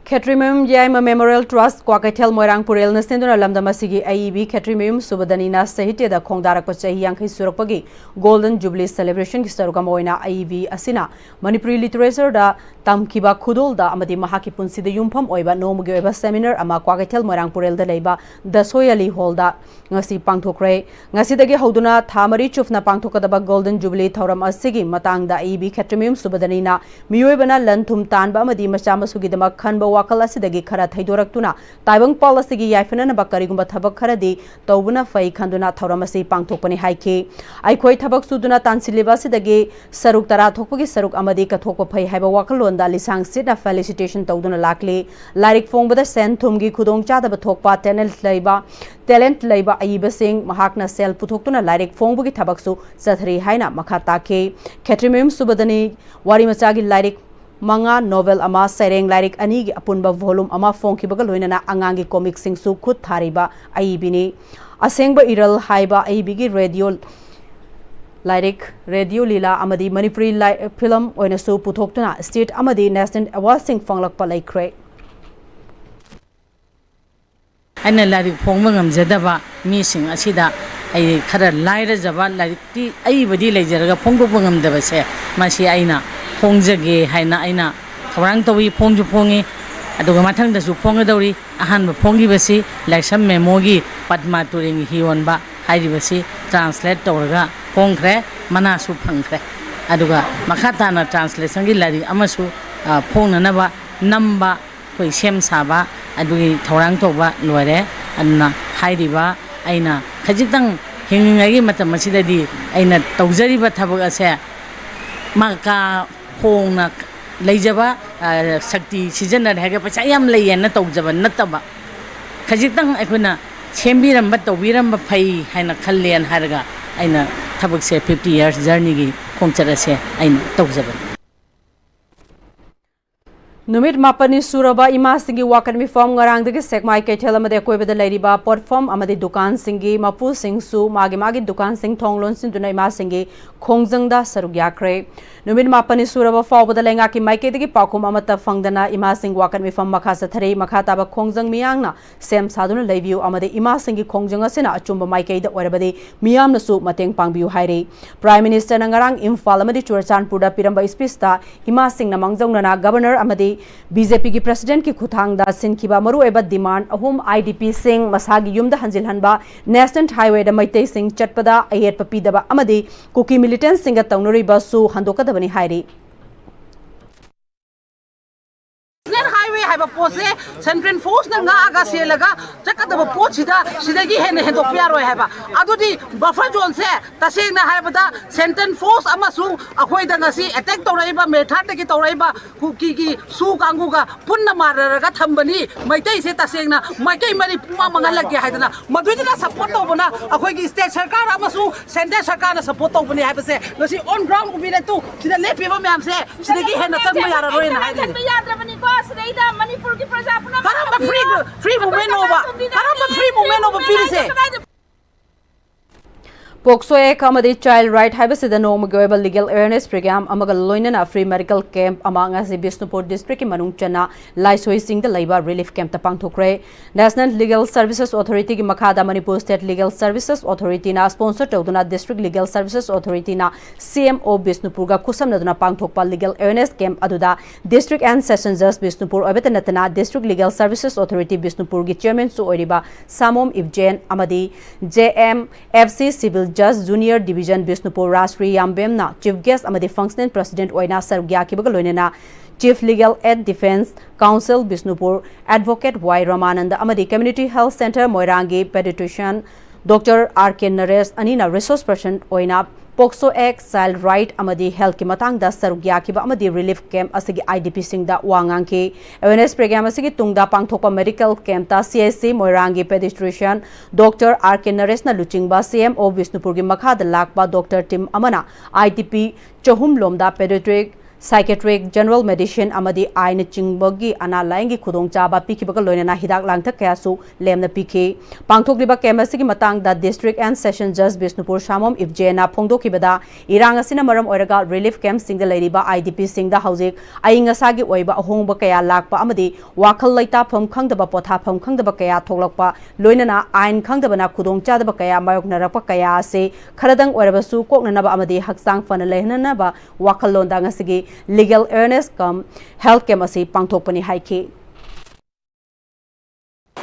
ꯈꯦꯇ꯭ꯔꯤꯃꯌꯨꯝ ꯌꯥꯏꯃ ꯃꯦꯃꯣꯔꯤꯌꯦꯜ ꯇ꯭ꯔꯁꯠ ꯀ꯭ꯋꯥꯀꯩꯊꯦꯜ ꯃꯣꯏꯔꯥꯡ ꯄꯨꯔꯦꯜꯅ ꯁꯤꯟꯗꯨꯅ ꯂꯝꯗꯝ ꯑꯁꯤꯒꯤ ꯑꯏꯕꯤ ꯈꯦꯇ꯭ꯔꯤꯃꯌꯨꯝ ꯁꯨꯕꯗꯅꯤꯅ ꯁꯥꯍꯤꯇ꯭ꯌꯗ ꯈꯣꯡꯗꯥꯔꯛꯄ ꯆꯍꯤ ꯌꯥꯡꯈꯩ ꯁꯨꯔꯛꯄꯒꯤ ꯒꯣꯜꯗꯟ ꯖꯨꯕꯤꯂꯤ ꯁꯦꯂꯦꯕ꯭ꯔꯦꯁꯟꯒꯤ ꯁꯔꯨꯛ ꯑꯃ ꯑꯣꯏꯅ ꯑꯏꯕꯤ ꯑꯁꯤꯅ ꯃꯅꯤꯄꯨꯔꯤ ꯂꯤꯇꯔꯦꯆꯔꯗ ꯇꯝꯈꯤꯕ ꯈꯨꯗꯣꯜꯗ ꯑꯃꯗꯤ ꯃꯍꯥꯛꯀꯤ ꯄꯨꯟꯁꯤꯗ ꯌꯨꯝꯐꯝ ꯑꯣꯏꯕ ꯅꯣꯡꯃꯒꯤ ꯑꯣꯏꯕ seminar ꯑꯃ ꯀ꯭ꯋꯥꯀꯩꯊꯦꯜ ꯃꯣꯏꯔꯥꯡ ꯄꯨꯔꯦꯜꯗ ꯂꯩꯕ ꯗꯁꯣꯌ ꯑꯂꯤ ꯍꯣꯜꯗ ꯉꯁꯤ ꯄꯥꯡꯊꯣꯛꯈ꯭ꯔꯦ꯫ ꯉꯁꯤꯗꯒꯤ ꯍꯧꯗꯨꯅ ꯊꯥ ꯃꯔꯤ ꯆꯨꯞꯅ ꯄꯥꯡꯊꯣꯛꯀꯗꯕ Golden Jubilee ꯊꯧꯔꯝ ꯑꯁꯤꯒꯤ ꯃꯇꯥꯡꯗ ꯑꯏꯕꯤ ꯈꯦꯇ꯭ꯔꯤꯃꯌꯨꯝ ꯁꯨꯕꯗꯅꯤꯅ ꯃꯤꯑꯣꯏꯕꯅ ꯂꯟ ꯊꯨꯝ ꯇꯥꯟꯕ ꯑꯃꯗꯤ ꯃꯆꯥ ꯃꯁꯨꯒꯤꯗꯃꯛ ꯈꯟꯕ ꯋꯥꯈꯜ ꯑꯁꯤꯗꯒꯤ ꯈꯔ ꯊꯩꯗꯣꯔꯛꯇꯨꯅ ꯇꯥꯏꯕꯪꯄꯥꯜ ꯑꯁꯤꯒꯤ ꯌꯥꯏꯐꯅꯅꯕ ꯀꯔꯤꯒꯨꯝꯕ ꯊꯕꯛ ꯈꯔꯗꯤ ꯇꯧꯕꯅ ꯐꯩ ꯈꯟꯗꯨꯅ ꯊꯧꯔꯝ ꯑꯁꯤ ꯄꯥꯡꯊꯣꯛꯄꯅꯤ ꯍꯥꯏꯈꯤ꯫ ꯑꯩꯈꯣꯏ ꯊꯕꯛ ꯁꯨꯗꯨꯅ ꯇꯥꯟꯁꯤꯜꯂꯤꯕ ꯑꯁꯤꯗꯒꯤ ꯁꯔꯨꯛ ꯇꯔꯥ ꯊꯣꯛꯄꯒꯤ ꯁꯔꯨꯛ ꯑꯃꯗꯤ ꯀꯠꯊꯣꯛꯄ ꯐꯩ ꯍꯥꯏꯕ ꯋꯥꯈꯜꯂꯣꯟꯗ ꯂꯤꯁꯥꯡ ꯁꯤꯠꯅ felicitation ꯇꯧꯗꯨꯅ ꯂꯥꯛꯂꯤ꯫ ꯂꯥꯏꯔꯤꯛ ꯐꯣꯡꯕꯗ ꯁꯦꯟ ꯊꯨꯝꯒꯤ ꯈꯨꯗꯣꯡꯆꯥꯗꯕ ꯊꯣꯛꯄ talent ꯂꯩꯕ, talent ꯂꯩꯕ ꯑꯏꯕꯁꯤꯡ ꯃꯍꯥꯛꯅ ꯁꯦꯜ ꯄꯨꯊꯣꯛꯇꯨꯅ ꯂꯥꯏꯔꯤꯛ ꯐꯣꯡꯕꯒꯤ ꯊꯕꯛꯁꯨ ꯆꯠꯊꯔꯤ ꯍꯥꯏꯅ ꯃꯈꯥ ꯇꯥꯈꯤ꯫ ꯈꯦꯇ꯭ꯔꯤꯃꯌꯨꯝ ꯁꯨꯕꯗꯅꯤ ꯋꯥꯔꯤ ꯃꯆꯥꯒꯤ ꯂꯥꯏꯔꯤꯛ ꯃꯉꯥ, novel ꯑꯃ, ꯁꯩꯔꯦꯡ ꯂꯥꯏꯔꯤꯛ ꯑꯅꯤꯒꯤ ꯑꯄꯨꯟꯕ volume ꯑꯃ ꯐꯣꯡꯈꯤꯕꯒ ꯂꯣꯏꯅꯅ ꯑꯉꯥꯡꯒꯤ comicꯁꯤꯡꯁꯨ ꯈꯨꯠ ꯊꯥꯔꯤꯕ ꯑꯏꯕꯤꯅꯤ꯫ ꯑꯁꯦꯡꯕ ꯏꯔꯜ ꯍꯥꯏꯕ ꯑꯏꯕꯤꯒꯤ radio ꯂꯥꯏꯔꯤꯛ, ꯔꯦꯗꯤꯑꯣ ꯂꯤꯂꯥ ꯑꯃꯗꯤ ꯃꯅꯤꯄꯨꯔꯤ ꯂꯥꯏ-, film ꯑꯣꯏꯅꯁꯨ ꯄꯨꯊꯣꯛꯇꯨꯅ state ꯑꯃꯗꯤ national awardꯁꯤꯡ ꯐꯪꯂꯛꯄ ꯂꯩꯈ꯭ꯔꯦ꯫ ꯑꯩꯅ ꯂꯥꯏꯔꯤꯛ ꯐꯣꯡꯕ ꯉꯝꯖꯗꯕ ꯃꯤꯁꯤꯡ ꯑꯁꯤꯗ ꯑꯩ ꯈꯔ ꯂꯥꯏꯔꯖꯕ, ꯂꯥꯏꯔꯤꯛꯇꯤ ꯑꯏꯕꯗꯤ ꯂꯩꯖꯔꯒ ꯐꯣꯡꯗꯣꯛꯄ ꯉꯝꯗꯕꯁꯦ, ꯃꯁꯤ ꯑꯩꯅ ꯐꯣꯡꯖꯒꯦ ꯍꯥꯏꯅ ꯑꯩꯅ ꯊꯧꯔꯥꯡ ꯇꯧꯏ, ꯐꯣꯡꯁꯨ ꯐꯣꯡꯉꯤ꯫ ꯑꯗꯨꯒ ꯃꯊꯪꯗꯁꯨ ꯐꯣꯡꯒꯗꯧꯔꯤ꯫ ꯑꯍꯥꯟꯕ ꯐꯣꯡꯈꯤꯕꯁꯤ ꯂꯥꯏꯁ꯭ꯔꯝ ꯃꯦꯃꯣꯒꯤ ꯄꯗꯃ ꯇꯨꯔꯦꯜꯒꯤ ꯍꯤ ꯍꯣꯟꯕ ꯍꯥꯏꯔꯤꯕꯁꯤ translate ꯇꯧꯔꯒ ꯐꯣꯡꯈ꯭ꯔꯦ, ꯃꯅꯥꯁꯨ ꯐꯪꯈ꯭ꯔꯦ꯫ ꯑꯗꯨꯒ ꯃꯈꯥ ꯇꯥꯅ translationꯒꯤ ꯂꯥꯏꯔꯤꯛ ꯑꯃꯁꯨ, ꯑ, ꯐꯣꯡꯅꯅꯕ ꯅꯝꯕ, ꯑꯩꯈꯣꯏ ꯁꯦꯝ ꯁꯥꯕ, ꯑꯗꯨꯒꯤ ꯊꯧꯔꯥꯡ ꯇꯧꯕ ꯂꯣꯏꯔꯦ꯫ ꯑꯗꯨꯅ ꯍꯥꯏꯔꯤꯕ ꯑꯩꯅ ꯈꯖꯤꯛꯇꯪ ꯍꯤꯡꯂꯤꯉꯩꯒꯤ ꯃꯇꯝ ꯑꯁꯤꯗꯗꯤ ꯑꯩꯅ ꯇꯧꯖꯔꯤꯕ ꯊꯕꯛ ꯑꯁꯦ ꯃꯀꯥ ꯍꯣꯡꯅ ꯂꯩꯖꯕ, ꯑ, ꯁꯛꯇꯤ ꯁꯤꯖꯤꯟꯅꯔꯦ ꯍꯥꯏꯔꯒ ꯄꯩꯁꯥ ꯌꯥꯝ ꯂꯩꯌꯦꯅ ꯇꯧꯖꯕ ꯅꯠꯇꯕ, ꯈꯖꯤꯛꯇꯪ ꯑꯩꯈꯣꯏꯅ ꯁꯦꯝꯕꯤꯔꯝꯕ, ꯇꯧꯕꯤꯔꯝꯕ ꯐꯩ ꯍꯥꯏꯅ ꯈꯜꯂꯦꯅ ꯍꯥꯏꯔꯒ ꯑꯩꯅ ꯊꯕꯛꯁꯦ fifty years journeyꯒꯤ ꯈꯣꯡꯆꯠ ꯑꯁꯦ ꯑꯩꯅ ꯇꯧꯖꯕꯅꯤ꯫ ꯅꯨꯃꯤꯠ ꯃꯥꯄꯟꯅꯤ ꯁꯨꯔꯕ ꯏꯃꯥꯁꯤꯡꯒꯤ ꯋꯥꯀꯠ ꯃꯤꯐꯝ ꯉꯔꯥꯡꯗꯒꯤ ꯁꯦꯛꯃꯥꯏ ꯀꯩꯊꯦꯜ ꯑꯃꯗꯤ ꯑꯀꯣꯏꯕꯗ ꯂꯩꯔꯤꯕ ꯄꯣꯠꯐꯝ ꯑꯃꯗꯤ ꯗꯨꯀꯥꯟꯁꯤꯡꯒꯤ ꯃꯄꯨꯁꯤꯡꯁꯨ ꯃꯥꯒꯤ ꯃꯥꯒꯤ ꯗꯨꯀꯥꯟꯁꯤꯡ ꯊꯣꯡ ꯂꯣꯟꯁꯤꯟꯗꯨꯅ ꯏꯃꯥꯁꯤꯡꯒꯤ ꯈꯣꯡꯖꯪꯗ ꯁꯔꯨꯛ ꯌꯥꯈ꯭ꯔꯦ꯫ ꯅꯨꯃꯤꯠ ꯃꯥꯄꯟꯅꯤ ꯁꯨꯔꯕ ꯐꯥꯎꯕꯗ ꯂꯩꯉꯥꯛꯀꯤ ꯃꯥꯏꯀꯩꯗꯒꯤ ꯄꯥꯎꯈꯨꯝ ꯑꯃꯠꯇ ꯐꯪꯗꯅ ꯏꯃꯥꯁꯤꯡ ꯋꯥꯀꯠ ꯃꯤꯐꯝ ꯃꯈꯥ ꯆꯠꯊꯔꯤ꯫ ꯃꯈꯥ ꯇꯥꯕ ꯈꯣꯡꯖꯪ ꯃꯤꯌꯥꯝꯅ ꯁꯦꯝ ꯁꯥꯗꯨꯅ ꯂꯩꯕꯤꯌꯨ ꯑꯃꯗꯤ ꯏꯃꯥꯁꯤꯡꯒꯤ ꯈꯣꯡꯖꯪ ꯑꯁꯤꯅ ꯑꯆꯨꯝꯕ ꯃꯥꯏꯀꯩꯗ ꯑꯣꯏꯔꯕꯗꯤ ꯃꯤꯌꯥꯝꯅꯁꯨ ꯃꯇꯦꯡ ꯄꯥꯡꯕꯤꯌꯨ ꯍꯥꯏꯔꯤ꯫ Prime Ministerꯅ ꯉꯔꯥꯡ ꯏꯝꯐꯥꯜ ꯑꯃꯗꯤ ꯆꯨꯔꯆꯥꯟꯄꯨꯔꯗ ꯄꯤꯔꯝꯕ speechꯇ ꯏꯃꯥꯁꯤꯡꯅ ꯃꯥꯡꯖꯧꯅꯅ Governor ꯑꯃꯗꯤ BJPꯒꯤ Presidentꯀꯤ ꯈꯨꯠꯊꯥꯡꯗ ꯁꯤꯟꯈꯤꯕ ꯃꯔꯨꯑꯣꯏꯕ demand ꯑꯍꯨꯝ, IDPꯁꯤꯡ ꯃꯁꯥꯒꯤ ꯌꯨꯝꯗ ꯍꯟꯖꯤꯜꯍꯟꯕ, National Highwayꯗ ꯃꯩꯇꯩꯁꯤꯡ ꯆꯠꯄꯗ ꯑꯌꯦꯠꯄ ꯄꯤꯗꯕ ꯑꯃꯗꯤ ꯀꯨꯀꯤ militantꯁꯤꯡꯒ ꯇꯧꯅꯔꯤꯕꯁꯨ ꯍꯟꯗꯣꯛꯀꯗꯕꯅꯤ ꯍꯥꯏꯔꯤ꯫ National Highway ꯍꯥꯏꯕ ꯄꯣꯠꯁꯦ Central Forceꯅ ꯉꯥꯛꯑꯒ ꯁꯦꯜꯂꯒ ꯆꯠꯀꯗꯕ ꯄꯣꯠꯁꯤꯗ ꯁꯤꯗꯒꯤ ꯍꯦꯟꯅ ꯍꯦꯟꯗꯣꯛꯄ ꯌꯥꯔꯣꯏ ꯍꯥꯏꯕ꯫ ꯑꯗꯨꯗꯤ buffer zoneꯁꯦ ꯇꯁꯦꯡꯅ ꯍꯥꯏꯔꯕꯗ Central Force ꯑꯃꯁꯨꯡ ꯑꯩꯈꯣꯏꯗ ꯉꯁꯤ attack ꯇꯧꯔꯛꯏꯕ, ꯃꯦ ꯊꯥꯔꯠꯇꯒꯤ ꯇꯧꯔꯛꯏꯕ ꯀꯨꯀꯤꯒꯤ ꯁꯨ ꯀꯥꯡꯕꯨꯒ ꯄꯨꯟꯅ ꯃꯥꯟꯅꯔꯒ ꯊꯝꯕꯅꯤ꯫ ꯃꯩꯇꯩꯁꯦ ꯇꯁꯦꯡꯅ ꯃꯥꯏꯀꯩ ꯃꯔꯤ ꯄꯨꯡꯃꯥꯡ ꯃꯥꯡꯍꯜꯂꯛꯀꯦ ꯍꯥꯏꯗꯅ ꯃꯗꯨꯏꯗꯨꯅ support ꯇꯧꯕꯅ ꯑꯩꯈꯣꯏꯒꯤ state ꯁꯔꯀꯥꯔ ꯑꯃꯁꯨꯡ centre ꯁꯔꯀꯥꯔꯅ support ꯇꯧꯕꯅꯤ ꯍꯥꯏꯕꯁꯦ ꯉꯁꯤ on ground ꯎꯕꯤꯔꯦ꯫ ꯇꯨ ꯁꯤꯗ ꯂꯦꯞꯄꯤꯕ ꯃꯌꯥꯝꯁꯦ ꯁꯤꯗꯒꯤ ꯍꯦꯟꯅ ꯆꯪꯕ ꯌꯥꯔꯔꯣꯏꯅ ꯍꯥꯏꯔꯤꯅꯤ꯫ ꯆꯠꯄ ꯌꯥꯗ꯭ꯔꯕꯅꯤꯀꯣ꯫ ꯁꯤꯗꯩꯗ ꯃꯅꯤꯄꯨꯔꯒꯤ ꯄ꯭ꯔꯖꯥ ꯄꯨꯝꯅꯃꯛ ꯀꯔꯝꯕ free free movement ꯅꯣꯕ? ꯀꯔꯝꯕ free movement ꯅꯣꯕ ꯄꯤꯔꯤꯁꯦ? POCSO Act ꯑꯃꯗꯤ Child Right ꯍꯥꯏꯕꯁꯤꯗ ꯅꯣꯡꯃꯒꯤ ꯑꯣꯏꯕ legal awareness program ꯑꯃꯒ ꯂꯣꯏꯅꯅ free medical camp ꯑꯃ ꯉꯁꯤ ꯕꯤꯁꯅꯨꯄꯨꯔ districtꯀꯤ ꯃꯅꯨꯡ ꯆꯟꯅ ꯂꯥꯏꯁꯣꯏ ꯆꯤꯡꯗ ꯂꯩꯕ relief campꯇ ꯄꯥꯡꯊꯣꯛꯈ꯭ꯔꯦ꯫ National Legal Services Authorityꯒꯤ ꯃꯈꯥꯗ Manipur State Legal Services Authorityꯅ sponsor ꯇꯧꯗꯨꯅ District Legal Services Authorityꯅ CMO ꯕꯤꯁꯅꯨꯄꯨꯔꯒ ꯈꯨꯠꯁꯝꯅꯗꯨꯅ ꯄꯥꯡꯊꯣꯛꯄ legal awareness camp ꯑꯗꯨꯗ District and Session Judge Bishnupur ꯑꯣꯏꯕꯇ ꯅꯠꯇꯅ District Legal Services Authority ꯕꯤꯁꯅꯨꯄꯨꯔꯒꯤ chairmanꯁꯨ ꯑꯣꯏꯔꯤꯕ ꯁꯥꯃꯣꯝ ꯏꯕꯖꯦꯟ ꯑꯃꯗꯤ JMFC Civil Judge Junior Division Bishnupur Rajshri ꯌꯥꯝꯕꯦꯝꯅ chief guest ꯑꯃꯗꯤ functional president ꯑꯣꯏꯅ ꯁꯔꯨꯛ ꯌꯥꯈꯤꯕꯒ ꯂꯣꯏꯅꯅ Chief Legal Aid Defense Counsel Bishnupur Advocate Y ꯔꯃꯥꯅꯟꯗ ꯑꯃꯗꯤ Community Health Centre ꯃꯣꯏꯔꯥꯡꯒꯤ pediatrician Doctor R K ꯅꯔꯦꯁ ꯑꯅꯤꯅ resource person ꯑꯣꯏꯅ POCSO Act, Child Right ꯑꯃꯗꯤ healthꯀꯤ ꯃꯇꯥꯡꯗ ꯁꯔꯨꯛ ꯌꯥꯈꯤꯕ ꯑꯃꯗꯤ relief camp ꯑꯁꯤꯒꯤ IDPꯁꯤꯡꯗ ꯋꯥ ꯉꯥꯡꯈꯤ꯫ Awareness program ꯑꯁꯤꯒꯤ ꯇꯨꯡꯗ ꯄꯥꯡꯊꯣꯛꯄ medical campꯇ CHC ꯃꯣꯏꯔꯥꯡꯒꯤ pediatrician Doctor R K ꯅꯔꯦꯁꯅ ꯂꯨꯆꯤꯡꯕ CMO ꯕꯤꯁꯅꯨꯄꯨꯔꯒꯤ ꯃꯈꯥꯗ ꯂꯥꯛꯄ doctor team ꯑꯃꯅ IDP ꯆꯍꯨꯝ ꯂꯣꯝꯗ pediatric psychiatric, general medicine ꯑꯃꯗꯤ ꯑꯥꯏꯅꯆꯤꯡꯕꯒꯤ ꯑꯅꯥ ꯂꯥꯏꯌꯦꯡꯒꯤ ꯈꯨꯗꯣꯡꯆꯥꯕ ꯄꯤꯈꯤꯕꯒ ꯂꯣꯏꯅꯅ ꯍꯤꯗꯥꯛ ꯂꯥꯡꯊꯛ ꯀꯌꯥꯁꯨ ꯂꯦꯝꯅ ꯄꯤꯈꯤ꯫ ꯄꯥꯡꯊꯣꯛꯂꯤꯕ ꯀꯦꯝꯞ ꯑꯁꯤꯒꯤ ꯃꯇꯥꯡꯗ District and Session Judge Bishnupur ꯁꯥꯃꯣꯝ ꯏꯕꯖꯦꯅ ꯐꯣꯡꯗꯣꯛꯈꯤꯕꯗ, ꯏꯔꯥꯡ ꯑꯁꯤꯅ ꯃꯔꯝ ꯑꯣꯏꯔꯒ ꯔꯤꯂꯤꯐ ꯀꯦꯝꯞꯁꯤꯡꯗ ꯂꯩꯔꯤꯕ ꯑꯥꯏ ꯗꯤ ꯄꯤꯁꯤꯡꯗ ꯍꯧꯖꯤꯛ ꯑꯏꯪ ꯑꯁꯥꯒꯤ ꯑꯣꯏꯕ ꯑꯍꯣꯡꯕ ꯀꯌꯥ ꯂꯥꯛꯄ ꯑꯃꯗꯤ ꯋꯥꯈꯜ ꯂꯩꯇꯥꯐꯝ ꯈꯪꯗꯕ, ꯄꯣꯊꯥꯐꯝ ꯈꯪꯗꯕ ꯀꯌꯥ ꯊꯣꯛꯂꯛꯄ, ꯂꯣꯏꯅꯅ ꯑꯥꯏꯟ ꯈꯪꯗꯕꯅ ꯈꯨꯗꯣꯡꯆꯥꯗꯕ ꯀꯌꯥ ꯃꯥꯌꯣꯛꯅꯔꯛꯄ ꯀꯌꯥ ꯑꯁꯤ ꯈꯔꯗꯪ ꯑꯣꯏꯔꯕꯁꯨ ꯀꯣꯛꯅꯅꯕ ꯑꯃꯗꯤ ꯍꯛꯆꯥꯡ ꯐꯅ ꯂꯩꯍꯟꯅꯅꯕ ꯋꯥꯈꯜꯂꯣꯟꯗ ꯉꯁꯤꯒꯤ Legal Awareness cum Health Camp ꯑꯁꯤ ꯄꯥꯡꯊꯣꯛꯄꯅꯤ ꯍꯥꯏꯈꯤ꯫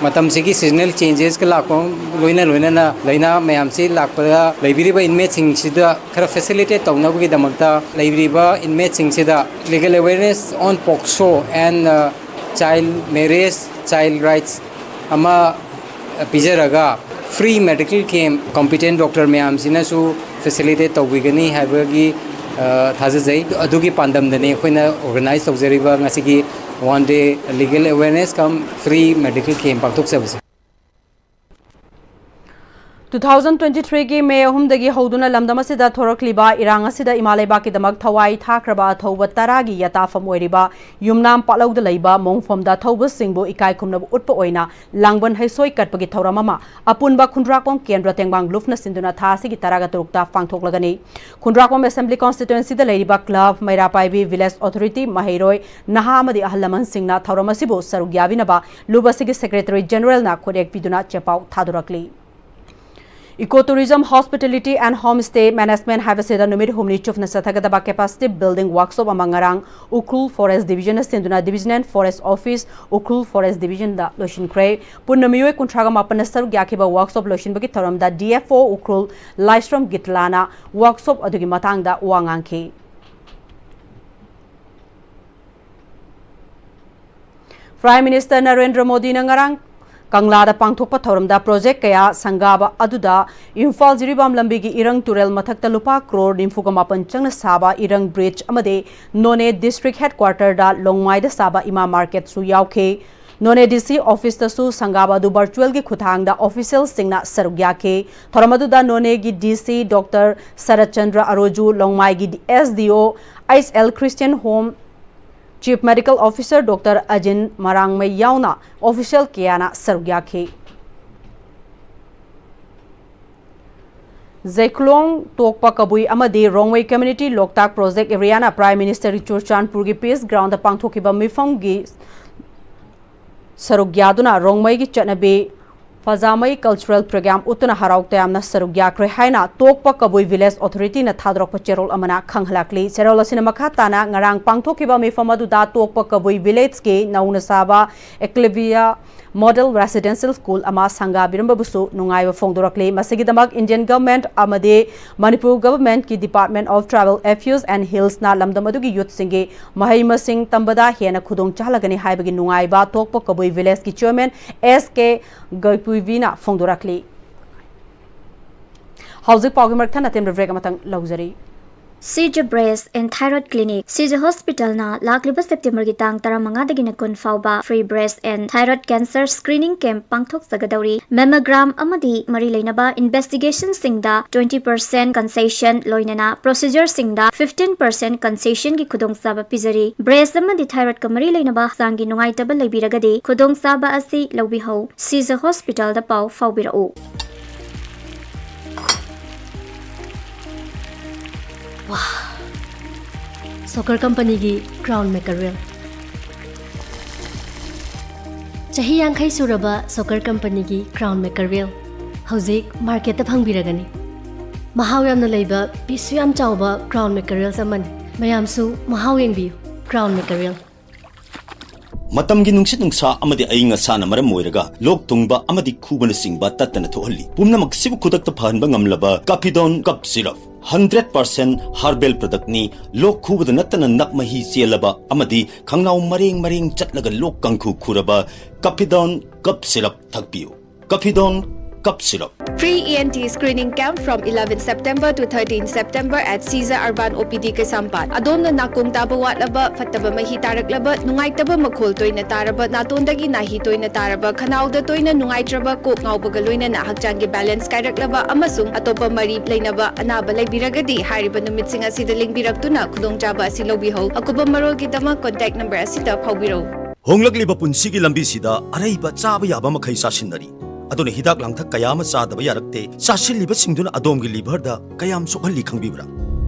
ꯃꯇꯝꯁꯤꯒꯤ seasonal changesꯀ ꯂꯥꯛꯄ ꯂꯣꯏꯅ ꯂꯣꯏꯅꯅ ꯂꯥꯏꯅꯥ ꯃꯌꯥꯝꯁꯤ ꯂꯥꯛꯄꯗ ꯂꯩꯕꯤꯔꯤꯕ inmateꯁꯤꯡꯁꯤꯗ ꯈꯔ facilitate ꯇꯧꯅꯕꯒꯤꯗꯃꯛꯇ ꯂꯩꯕꯤꯔꯤꯕ inmateꯁꯤꯡꯁꯤꯗ legal awareness on POCSO and child marriage, child rights ꯑꯃ ꯄꯤꯖꯔꯒ free medical camp competent doctor ꯃꯌꯥꯝꯁꯤꯅꯁꯨ facilitate ꯇꯧꯕꯤꯒꯅꯤ ꯍꯥꯏꯕꯒꯤ ꯊꯥꯖꯖꯩ꯫ ꯑꯗꯨꯒꯤ ꯄꯥꯟꯗꯝꯗꯅꯤ ꯑꯩꯈꯣꯏꯅ organize ꯇꯧꯖꯔꯤꯕ ꯉꯁꯤꯒꯤ one day legal awareness cum free medical camp ꯄꯥꯡꯊꯣꯛꯆꯕꯁꯦ꯫ Two thousand twenty-threeꯒꯤ ꯃꯦ ꯑꯍꯨꯝꯗꯒꯤ ꯍꯧꯗꯨꯅ ꯂꯝꯗꯝ ꯑꯁꯤꯗ ꯊꯣꯔꯛꯂꯤꯕ ꯏꯔꯥꯡ ꯑꯁꯤꯗ ꯏꯃꯥ ꯂꯩꯕꯥꯛꯀꯤꯗꯃꯛ ꯊꯋꯥꯏ ꯊꯥꯈ꯭ꯔꯕ ꯑꯊꯧꯕ ꯇꯔꯥꯒꯤ ꯌꯥꯇꯥꯐꯝ ꯑꯣꯏꯔꯤꯕ ꯌꯨꯝꯅꯥꯝ ꯄꯥꯠꯂꯧꯗ ꯂꯩꯕ ꯃꯣꯡꯐꯝꯗ ꯊꯧꯕꯁꯤꯡꯕꯨ ꯏꯀꯥꯏ ꯈꯨꯝꯅꯕ ꯎꯠꯄ ꯑꯣꯏꯅ ꯂꯥꯡꯕꯟ ꯍꯩꯁꯣꯏ ꯀꯠꯄꯒꯤ ꯊꯧꯔꯝ ꯑꯃ ꯑꯄꯨꯟꯕ ꯈꯨꯟꯗ꯭ꯔꯥꯛꯄꯝ ꯀꯦꯟꯗ꯭ꯔ ꯇꯦꯡꯕꯥꯡ ꯂꯨꯞꯅ ꯁꯤꯟꯗꯨꯅ ꯊꯥ ꯑꯁꯤꯒꯤ ꯇꯔꯥꯒ ꯇꯔꯨꯛꯇ ꯄꯥꯡꯊꯣꯛꯂꯒꯅꯤ꯫ ꯈꯨꯟꯗ꯭ꯔꯥꯛꯄꯝ Assembly Constituencyꯗ ꯂꯩꯔꯤꯕ club, ꯃꯩꯔꯥꯄꯥꯏꯕꯤ village authority, ꯃꯍꯩꯔꯣꯏ, ꯅꯍꯥ ꯑꯃꯗꯤ ꯑꯍꯜ ꯂꯃꯟꯁꯤꯡꯅ ꯊꯧꯔꯝ ꯑꯁꯤꯕꯨ ꯁꯔꯨꯛ ꯌꯥꯕꯤꯅꯕ ꯂꯨꯞ ꯑꯁꯤꯒꯤ Secretary Generalꯅ ꯈꯨꯠꯌꯦꯛ ꯄꯤꯗꯨꯅ ꯆꯦꯄꯥꯎ ꯊꯥꯗꯣꯔꯛꯂꯤ꯫ Eco Tourism, Hospitality and Homestay Management ꯍꯥꯏꯕꯁꯤꯗ ꯅꯨꯃꯤꯠ ꯍꯨꯝꯅꯤ ꯆꯨꯞꯅ ꯆꯠꯊꯒꯗꯕ capacity building workshop ꯑꯃ ꯉꯔꯥꯡ ꯎꯈ꯭ꯔꯨꯜ Forest Divisionꯅ ꯁꯤꯟꯗꯨꯅ Division and Forest Office, Ukhrul Forest Divisionꯗ ꯂꯣꯏꯁꯤꯟꯈ꯭ꯔꯦ꯫ ꯄꯨꯟꯅ ꯃꯤꯑꯣꯏ ꯀꯨꯟꯊ꯭ꯔꯥꯒ ꯃꯥꯄꯟꯅ ꯁꯔꯨꯛ ꯌꯥꯈꯤꯕ workshop ꯂꯣꯏꯁꯤꯟꯕꯒꯤ ꯊꯧꯔꯝꯗ D F O ꯎꯈ꯭ꯔꯨꯜ ꯂꯥꯏꯁ꯭ꯔꯝ ꯒꯤꯠꯂꯥꯅ workshop ꯑꯗꯨꯒꯤ ꯃꯇꯥꯡꯗ ꯋꯥ ꯉꯥꯡꯈꯤ꯫ Prime Minister ꯅꯔꯦꯟꯗ꯭ꯔ ꯃꯣꯗꯤꯅ ꯉꯔꯥꯡ ꯀꯪꯂꯥꯗ ꯄꯥꯡꯊꯣꯛꯄ ꯊꯧꯔꯝꯗ project ꯀꯌꯥ ꯁꯪꯒꯥꯕ ꯑꯗꯨꯗ ꯏꯝꯐꯥꯜ ꯖꯤꯔꯤꯕꯥꯝ ꯂꯝꯕꯤꯒꯤ ꯏꯔꯪ ꯇꯨꯔꯦꯜ ꯃꯊꯛꯇ ꯂꯨꯄꯥ ꯀ꯭ꯔꯣꯔ ꯅꯤꯐꯨꯒ ꯃꯥꯄꯟ ꯆꯪꯅ ꯁꯥꯕ ꯏꯔꯪ bridge ꯑꯃꯗꯤ ꯅꯣꯅꯦ district headquarterꯗ ꯂꯣꯡꯃꯥꯏꯗ ꯁꯥꯕ ꯏꯃꯥ marketꯁꯨ ꯌꯥꯎꯈꯤ꯫ ꯅꯣꯅꯦ D C officeꯇꯁꯨ ꯁꯪꯒꯥꯕ ꯑꯗꯨ virtualꯒꯤ ꯈꯨꯠꯊꯥꯡꯗ officialꯁꯤꯡꯅ ꯁꯔꯨꯛ ꯌꯥꯈꯤ꯫ ꯊꯧꯔꯝ ꯑꯗꯨꯗ ꯅꯣꯅꯦꯒꯤ D C Doctor Saratchandra Arozu, ꯂꯣꯡꯃꯥꯏꯒꯤ S D O H L Christian home chief medical officer doctor Ajin Marangmei ꯌꯥꯎꯅ ꯑꯣꯐꯤꯁꯤꯌꯦꯜ ꯀꯌꯥꯅ ꯁꯔꯨꯛ ꯌꯥꯈꯤ꯫ ꯖꯩꯈꯨꯂꯣꯡ ꯇꯣꯛꯄ ꯀꯕꯨꯏ ꯑꯃꯗꯤ ꯔꯣꯡꯃꯩ ꯀꯝꯃ꯭ꯌꯨꯅꯤꯇꯤ ꯂꯣꯛꯇꯥꯛ ꯄ꯭ꯔꯣꯖꯦꯛ ꯑꯦꯔꯤꯌꯥꯅ ꯄ꯭ꯔꯥꯏꯝ ꯃꯤꯅꯤꯁꯇꯔ ꯏꯆꯨꯔꯆꯥꯟꯄꯨꯔꯒꯤ ꯄꯤꯁ ꯒ꯭ꯔꯥꯎꯟꯗ ꯄꯥꯡꯊꯣꯛꯈꯤꯕ ꯃꯤꯐꯝꯒꯤ ꯁꯔꯨꯛ ꯌꯥꯗꯨꯅ ꯔꯣꯡꯃꯩꯒꯤ ꯆꯠꯅꯕꯤ ꯐꯖꯥꯃꯩ ꯀꯜꯆꯔꯦꯜ ꯄ꯭ꯔꯣꯒ꯭ꯔꯥꯝ ꯎꯠꯇꯨꯅ ꯍꯔꯥꯎ ꯇꯌꯥꯝꯅ ꯁꯔꯨꯛ ꯌꯥꯈ꯭ꯔꯦ ꯍꯥꯏꯅ ꯇꯣꯛꯄ ꯀꯕꯨꯏ ꯚꯤꯂꯦꯖ ꯑꯣꯊꯣꯔꯤꯇꯤꯅ ꯊꯥꯗꯣꯔꯛꯄ ꯆꯦꯔꯣꯜ ꯑꯃꯅ ꯈꯪꯍꯜꯂꯛꯂꯤ꯫ ꯆꯦꯔꯣꯜ ꯑꯁꯤꯅ ꯃꯈꯥ ꯇꯥꯅ ꯉꯔꯥꯡ ꯄꯥꯡꯊꯣꯛꯈꯤꯕ ꯃꯤꯐꯝ ꯑꯗꯨꯗ ꯇꯣꯛꯄ ꯀꯕꯨꯏ ꯚꯤꯂꯦꯖꯀꯤ ꯅꯧꯅ ꯁꯥꯕ ꯑꯦꯀ꯭ꯂꯦꯕꯤꯌꯥ ꯃꯣꯗꯦꯜ ꯔꯦꯁꯤꯗꯦꯟꯁꯤꯌꯦꯜ ꯁ꯭ꯀꯨꯜ ꯑꯃ ꯁꯪꯒꯥꯕꯤꯔꯝꯕꯕꯨꯁꯨ ꯅꯨꯡꯉꯥꯏꯕ ꯐꯣꯡꯗꯣꯔꯛꯂꯤ꯫ ꯃꯁꯤꯒꯤꯗꯃꯛ ꯏꯟꯗꯤꯌꯟ ꯒꯚꯔꯟꯃꯦꯟꯠ ꯑꯃꯗꯤ ꯃꯅꯤꯄꯨꯔ ꯒꯚꯔꯟꯃꯦꯟꯠꯀꯤ department of tribal affairs and ꯍꯤꯜꯁꯅ ꯂꯝꯗꯝ ꯑꯗꯨꯒꯤ ꯌꯨꯠꯁꯤꯡꯒꯤ ꯃꯍꯩ ꯃꯁꯤꯡ ꯇꯝꯕꯗ ꯍꯦꯟꯅ ꯈꯨꯗꯣꯡ ꯆꯥꯍꯜꯂꯒꯅꯤ ꯍꯥꯏꯕꯒꯤ ꯅꯨꯡꯉꯥꯏꯕ ꯇꯣꯛꯄ ꯀꯕꯨꯏ ꯚꯤꯂꯦꯖꯀꯤ ꯆꯤꯌꯔꯃꯦꯟ ꯑꯦꯁ ꯀꯦ ꯒꯩꯄꯨꯏꯕꯤꯅ ꯐꯣꯡꯗꯣꯔꯛꯂꯤ꯫ ꯍꯧꯖꯤꯛ ꯄꯥꯎꯒꯤ ꯃꯔꯛ ꯊꯠꯅ ꯇꯦꯟꯕ ꯕ꯭ꯔꯦꯛ ꯑꯃꯇꯪ ꯂꯧꯖꯔꯤ꯫ Seizure Breast and Thyroid Clinic, Seizure Hospitalꯅ ꯂꯥꯛꯂꯤꯕ ꯁꯦꯞꯇꯦꯝꯕꯔꯒꯤ ꯇꯥꯡ ꯇꯔꯥꯃꯉꯥꯗꯒꯤꯅ ꯀꯨꯟ ꯐꯥꯎꯕ free breast and thyroid cancer screening camp ꯄꯥꯡꯊꯣꯛꯆꯒꯗꯧꯔꯤ꯫ Mammogram ꯑꯃꯗꯤ ꯃꯔꯤ ꯂꯩꯅꯕ investigationꯁꯤꯡꯗ twenty percent concession ꯂꯣꯏꯅꯅ procedureꯁꯤꯡꯗ fifteen percent concessionꯒꯤ ꯈꯨꯗꯣꯡꯆꯥꯕ ꯄꯤꯖꯔꯤ꯫ Breast ꯑꯃꯗꯤ thyroidꯀ ꯃꯔꯤ ꯂꯩꯅꯕ ꯍꯛꯆꯥꯡꯒꯤ ꯅꯨꯡꯉꯥꯏꯇꯕ ꯂꯩꯕꯤꯔꯒꯗꯤ ꯈꯨꯗꯣꯡꯆꯥꯕ ꯑꯁꯤ ꯂꯧꯕꯤꯍꯧ꯫ Seizure Hospitalꯗ ꯄꯥꯎ ꯐꯥꯎꯕꯤꯔꯛꯎ꯫ ꯋꯥ! ꯁꯣꯀꯔ ꯀꯝꯄꯅꯤꯒꯤ Crown Mackerel꯫ ꯆꯍꯤ ꯌꯥꯡꯈꯩ ꯁꯨꯔꯕ ꯁꯣꯀꯔ ꯀꯝꯄꯅꯤꯒꯤ Crown Mackerel ꯍꯧꯖꯤꯛ ꯃꯥꯔꯀꯦꯠꯇ ꯐꯪꯕꯤꯔꯒꯅꯤ꯫ ꯃꯍꯥꯎ ꯌꯥꯝꯅ ꯂꯩꯕ, ꯄꯤꯁꯁꯨ ꯌꯥꯝ ꯆꯥꯎꯕ Crown Mackerels ꯑꯃꯅꯤ꯫ ꯃꯌꯥꯝꯁꯨ ꯃꯍꯥꯎ ꯌꯦꯡꯕꯤꯌꯨ꯫ Crown Mackerel꯫ ꯃꯇꯝꯒꯤ ꯅꯨꯡꯁꯤꯠ ꯅꯨꯡꯁꯥ ꯑꯃꯗꯤ ꯑꯏꯪ ꯑꯁꯥꯅ ꯃꯔꯝ ꯑꯣꯏꯔꯒ ꯂꯣꯛ ꯊꯨꯡꯕ ꯑꯃꯗꯤ ꯈꯨꯕꯅꯆꯤꯡꯕ ꯇꯠꯇꯅ ꯊꯣꯛꯍꯜꯂꯤ꯫ ꯄꯨꯝꯅꯃꯛꯁꯤꯕꯨ ꯈꯨꯗꯛꯇ ꯐꯍꯟꯕ ꯉꯝꯂꯕ Caphidone Cough Syrup, hundred percent herbal productꯅꯤ꯫ ꯂꯣꯛ ꯈꯨꯕꯗ ꯅꯠꯇꯅ ꯅꯞ ꯃꯍꯤ ꯆꯦꯜꯂꯕ ꯑꯃꯗꯤ ꯈꯪꯅꯥꯎ ꯃꯔꯦꯡ ꯃꯔꯦꯡ ꯆꯠꯂꯒ ꯂꯣꯛ ꯀꯥꯡꯈꯨ ꯈꯨꯔꯕ Caphidone Cough Syrup ꯊꯛꯄꯤꯌꯨ꯫ Caphidone Cough syrup. Free E N T screening camp from eleven September to thirteen September at Caesar Urban O P D Kaisampad. ꯑꯗꯣꯝꯅ ꯅꯥꯀꯣꯡ ꯇꯥꯕ ꯋꯥꯠꯂꯕ, ꯐꯠꯇꯕ ꯃꯍꯤ ꯇꯥꯔꯛꯂꯕ, ꯅꯨꯡꯉꯥꯏꯇꯕ ꯃꯈꯣꯜ ꯇꯣꯏꯅ ꯇꯥꯔꯕ, ꯅꯥꯇꯣꯟꯗꯒꯤ ꯅꯥꯍꯤ ꯇꯣꯏꯅ ꯇꯥꯔꯕ, ꯈꯅꯥꯎꯗ ꯇꯣꯏꯅ ꯅꯨꯡꯉꯥꯏꯇ꯭ꯔꯕ, ꯀꯣꯛ ꯉꯥꯎꯕꯒ ꯂꯣꯏꯅꯅ ꯍꯛꯆꯥꯡꯒꯤ balance ꯀꯥꯏꯔꯛꯂꯕ ꯑꯃꯁꯨꯡ ꯑꯇꯣꯞꯄ ꯃꯔꯤ ꯂꯩꯅꯕ ꯑꯅꯥꯕ ꯂꯩꯕꯤꯔꯒꯗꯤ ꯍꯥꯏꯔꯤꯕ ꯅꯨꯃꯤꯠꯁꯤꯡ ꯑꯁꯤꯗ ꯂꯦꯡꯕꯤꯔꯛꯇꯨꯅ ꯈꯨꯗꯣꯡꯆꯥꯕ ꯑꯁꯤ ꯂꯧꯕꯤꯍꯧ꯫ ꯑꯀꯨꯞꯄ ꯃꯔꯣꯜꯒꯤꯗꯃꯛ contact number ꯑꯁꯤꯗ ꯐꯥꯎꯕꯤꯔꯧ꯫ ꯍꯣꯡꯂꯛꯂꯤꯕ ꯄꯨꯟꯁꯤꯒꯤ ꯂꯝꯕꯤꯁꯤꯗ ꯑꯔꯩꯕ ꯆꯥꯕ ꯌꯥꯕ ꯃꯈꯩ ꯆꯥꯁꯤꯟꯅꯔꯤ꯫ ꯑꯗꯨꯅ ꯍꯤꯗꯥꯛ ꯂꯥꯡꯊꯛ ꯀꯌꯥ ꯑꯃ ꯆꯥꯗꯕ ꯌꯥꯔꯛꯇꯦ꯫ ꯆꯥꯁꯤꯜꯂꯤꯕꯁꯤꯡꯗꯨꯅ ꯑꯗꯣꯝꯒꯤ liverꯗ ꯀꯌꯥꯝ ꯁꯣꯛꯍꯜꯂꯤ ꯈꯪꯕꯤꯕ꯭ꯔꯥ?